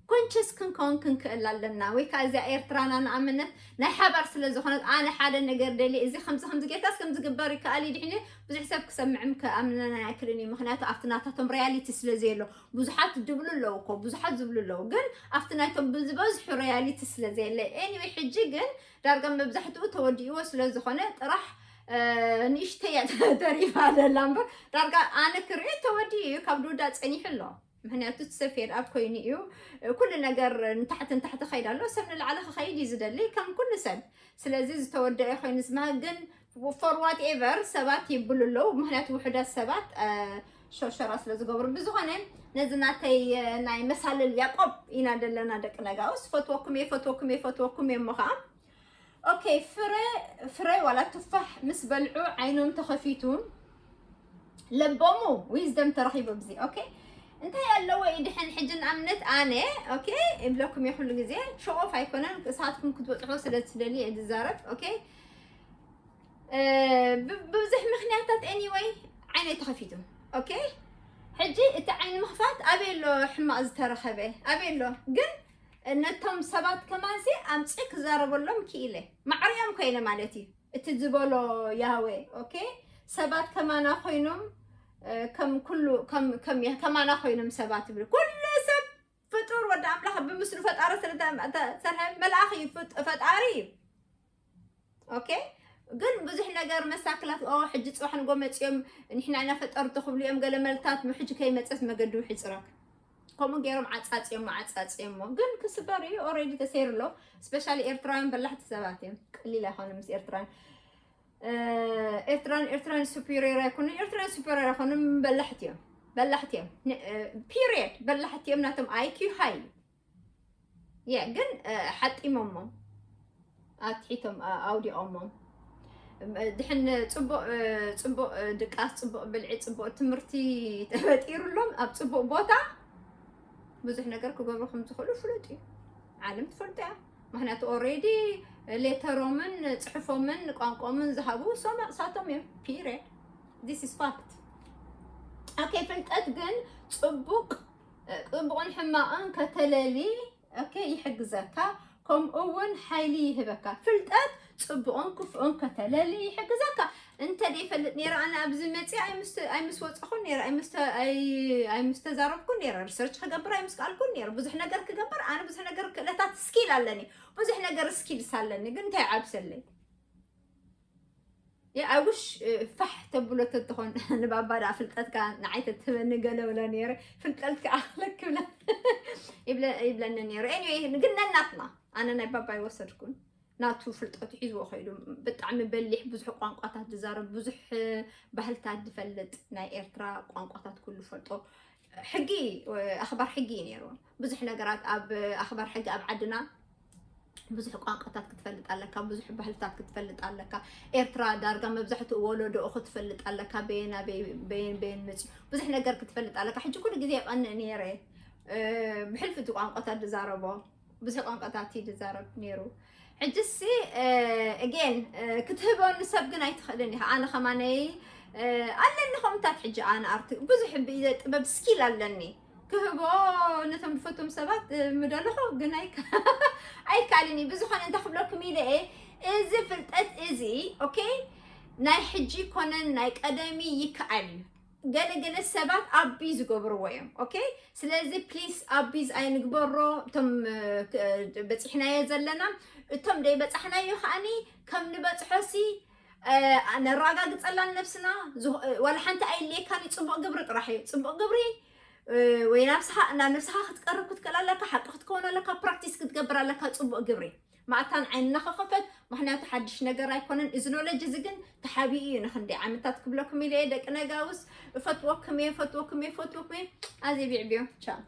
ኮንሽስ ክንከውን ክንክእል ኣለና። ወይ ከዓ እዚኣ ኤርትራና ንኣብነት ናይ ሓባር ስለ ዝኾነት፣ ኣነ ሓደ ነገር ደሊ እዚ ከምዚ ከምዚ ጌታስ ከምዚ ግበር ይከኣል እዩ ድሕኒ ብዙሕ ሰብ ክሰምዕም ክኣምነና ኣይክልን እዩ። ምክንያቱ ኣብቲ ናታቶም ሪያሊቲ ስለ ዘየሎ ብዙሓት ድብሉ ኣለዉ እኮ፣ ብዙሓት ዝብሉ ኣለዉ። ግን ኣብቲ ናይቶም ብዝበዝሑ ሪያሊቲ ስለ ዘየለ፣ ኤኒወይ ሕጂ ግን ዳርጋ መብዛሕትኡ ተወዲእዎ ስለ ዝኾነ ጥራሕ ንእሽተያ ተሪፋ ደላ እምበር ዳርጋ ኣነ ክርኢ ተወዲኡ እዩ። ካብ ድውዳ ጸኒሑ ኣሎ። ምክንያቱ እቲ ሰብ ፌድ ኣፕ ኮይኑ እዩ። ኩሉ ነገር ንታሕቲ ንታሕቲ ከይድ ኣሎ። ሰብ ንላዕሊ ክኸይድ እዩ ዝደሊ ከም ኩሉ ሰብ። ስለዚ ዝተወደአ ኮይኑ ዝመሃ ግን for whatever ሰባት ይብሉ ኣለዉ። ምክንያቱ ውሕዳት ሰባት ሸርሸራ ስለ ዝገብሩ። ብዝኾነ ነዚ ናተይ ናይ መሳልል ያቆብ ኢና ደለና ደቂ ነጋውስ። ፈትወኩም እየ፣ ፈትወኩም እየ፣ ፈትወኩም እየ እሞ ከዓ ኦኬ፣ ፍረ ፍረ ዋላ ቱፋሕ ምስ በልዑ ዓይኖም ተኸፊቱ ለቦሙ ዊዝደም ተረኺቡ ብዚ። ኦኬ፣ እንታይ ኣለዎ ይድሕን ሕጂ ንኣብነት ኣነ ኦኬ ይብለኩም እየ ኩሉ ግዜ ሾኦፍ ኣይኮነን፣ እሳትኩም ክትበፅሖ ስለ ዝደሊ እየ ዝዛረብ። ኦኬ፣ ብብዙሕ ምክንያታት ኤኒወይ ዓይነይ ተኸፊቱ። ኦኬ፣ ሕጂ እቲ ዓይኒ ምኽፋት ኣበይ ኣሎ ሕማቕ ዝተረኸበ ኣበይ ኣሎ? ግን ነቶም ሰባት ከማንሲ ኣምፂ ክዛረበሎም ክኢለ ማዕሪኦም ኮይነ ማለት እዩ። እቲ ዝበሎ ያህዌ ኦኬ፣ ሰባት ከማና ኮይኖም ከም ኩሉ ከማና ኮይኖም ሰባት ይብል። ኩሉ ሰብ ፍጡር ወዲ ኣምላኽ ብምስሉ ፈጣሪ ስለሰርሐ መልኣኽ እዩ፣ ፈጣሪ እዩ። ኦኬ፣ ግን ብዙሕ ነገር መሳክላት ኦ ሕጂ ፅባሕ ንጎ መፅኦም ንሕና ኢና ፈጠርቲ ክብሉ እዮም። ገለ መልታት ሕጂ ከይመፀት መገዲ ውሕፅረክ ከምኡ ገይሮም ዓፃፅዮሞ ዓፃፅዮሞ ግን ክስበር እዩ። ኦሬዲ ተሰይሩ ኣሎ። ስፔሻሊ ኤርትራውያን በላሕቲ ሰባት እዮም። ቀሊል ኣይኮነ ምስ ኤርትራውያን ኤርትራን ኤርትራን ሱፒሪየር ኣይኮኑን። ኤርትራን ሱፒሪየር ኣይኮኑን። በላሕቲ እዮም። በላሕቲ እዮም። ፒሪየድ በላሕቲ እዮም። ናቶም ኣይኪዩ ሃይ የ ግን ሓጢሞሞ ኣትሒቶም ኣውዲቖሞ ድሕን ፅቡቕ ፅቡቕ ድቃስ ፅቡቕ ብልዒ ፅቡቕ ትምህርቲ ተፈጢሩሎም ኣብ ፅቡቕ ቦታ ብዙሕ ነገር ክገብሩ ከም ዝኽእሉ ፍሉጥ እዩ። ዓለም ትፈልጦ እያ። ምክንያቱ ኦሬዲ ሌተሮምን ፅሑፎምን ቋንቋኦምን ዝሃቡ ሶም እሳቶም እዮም። ፒሪድ this is fact። ኦኬ፣ ፍልጠት ግን ፅቡቅ ፅቡቕን ሕማቕን ከተለሊ ኦኬ ይሕግዘካ፣ ከምኡ እውን ሓይሊ ይህበካ። ፍልጠት ፅቡቕን ክፉእን ከተለሊ ይሕግዘካ። እንተ ደይፈልጥ ነይረ ኣነ ኣብዚ መፅእ ኣይምስ ወፀኹን ነይረ ኣይምስተዛረብኩን ነይረ ሪሰርች ክገብር ኣይምስከኣልኩን ነይረ ብዙሕ ነገር ክገብር ኣነ ብዙሕ ነገር ክእለታት ስኪል ኣለኒ ብዙሕ ነገር ስኪልስ ኣለኒ ግን እንታይ ዓብሰለይ የኣውሽ ፋሕ ተብሎ ተትኾን ንባባ ደኣ ፍልጠትካ ንዓይ ተትህበኒ ገለ ብሎ ነይረ ፍልጠትካ ኣኽለክ ብለ ይብለኒ ነይሩ። ኤኒወይ ግን ነናትና ኣነ ናይ ባባ ይወሰድኩን ናቱ ፍልጠቱ ሒዝዎ ከይዱ ብጣዕሚ በሊሕ ብዙሕ ቋንቋታት ዝዛረብ ብዙሕ ባህልታት ዝፈልጥ ናይ ኤርትራ ቋንቋታት ኩሉ ፈልጦ ሕጊ ኣኽባር ሕጊ እዩ ነይሩ። ብዙሕ ነገራት ኣብ ኣኽባር ሕጊ ኣብ ዓድና ብዙሕ ቋንቋታት ክትፈልጥ ኣለካ፣ ብዙሕ ባህልታት ክትፈልጥ ኣለካ። ኤርትራ ዳርጋ መብዛሕትኡ ወለዶኡ ክትፈልጥ ኣለካ። በየና በየን በየን መፅዩ ብዙሕ ነገር ክትፈልጥ ኣለካ። ሕጂ ኩሉ ግዜ የቐንእ ነይረ ብሕልፊ እቲ ቋንቋታት ዝዛረቦ ብዙሕ ቋንቋታት እዩ ዝዛረብ ነይሩ። ሕጅሲ እጌን ክትህበኒ ሰብ ግን ኣይትኽእልን ኢኻ። ኣነ ከማነይ ኣለኒ ከምታት ሕጂ ኣነ ኣርቲ ብዙሕ ብኢደ ጥበብ ስኪል ኣለኒ ክህቦ ነቶም ዝፈትዎም ሰባት ምደለኹ ግን ኣይከኣልን እዩ። ብዝኾነ እንታይ ክብለኩም ኢለ እየ እዚ ፍልጠት እዚ ኦኬ ናይ ሕጂ ኮነን ናይ ቀደሚ ይከኣል እዩ። ገለገለ ሰባት ኣቢ ዝገብርዎ እዮም። ኦኬ ስለዚ ፕሊስ ኣቢዝ ኣይንግበሮ። እቶም በፂሕናዮ ዘለና እቶም ደይ በፃሕናዮ ከዓኒ ከም ንበፅሖሲ ነረጋግፀላን ነብስና። ዋላ ሓንቲ ኣይድልየካን እዩ። ፅቡቅ ግብሪ ጥራሕ እዩ። ፅቡቅ ግብሪ ወይ ናብስኻ ናብ ነብስኻ ክትቀርብ ክትክእል ኣለካ። ሓቂ ክትከውን ኣለካ። ፕራክቲስ ክትገብር ኣለካ። ፅቡቅ ግብሪ ማእታን ዓይንና ክኸፈት። ምክንያቱ ሓድሽ ነገር ኣይኮነን። እዚ ኖለጅ እዚ ግን ተሓቢኡ እዩ። ንክንደይ ዓመታት ክብለኩም ኢለ እየ ደቂ ነጋውስ። እፈትወኩም እየ፣ እፈትወኩም እየ፣ እፈትወኩም እየ። ኣዜ ቢዕብዮ ቻው።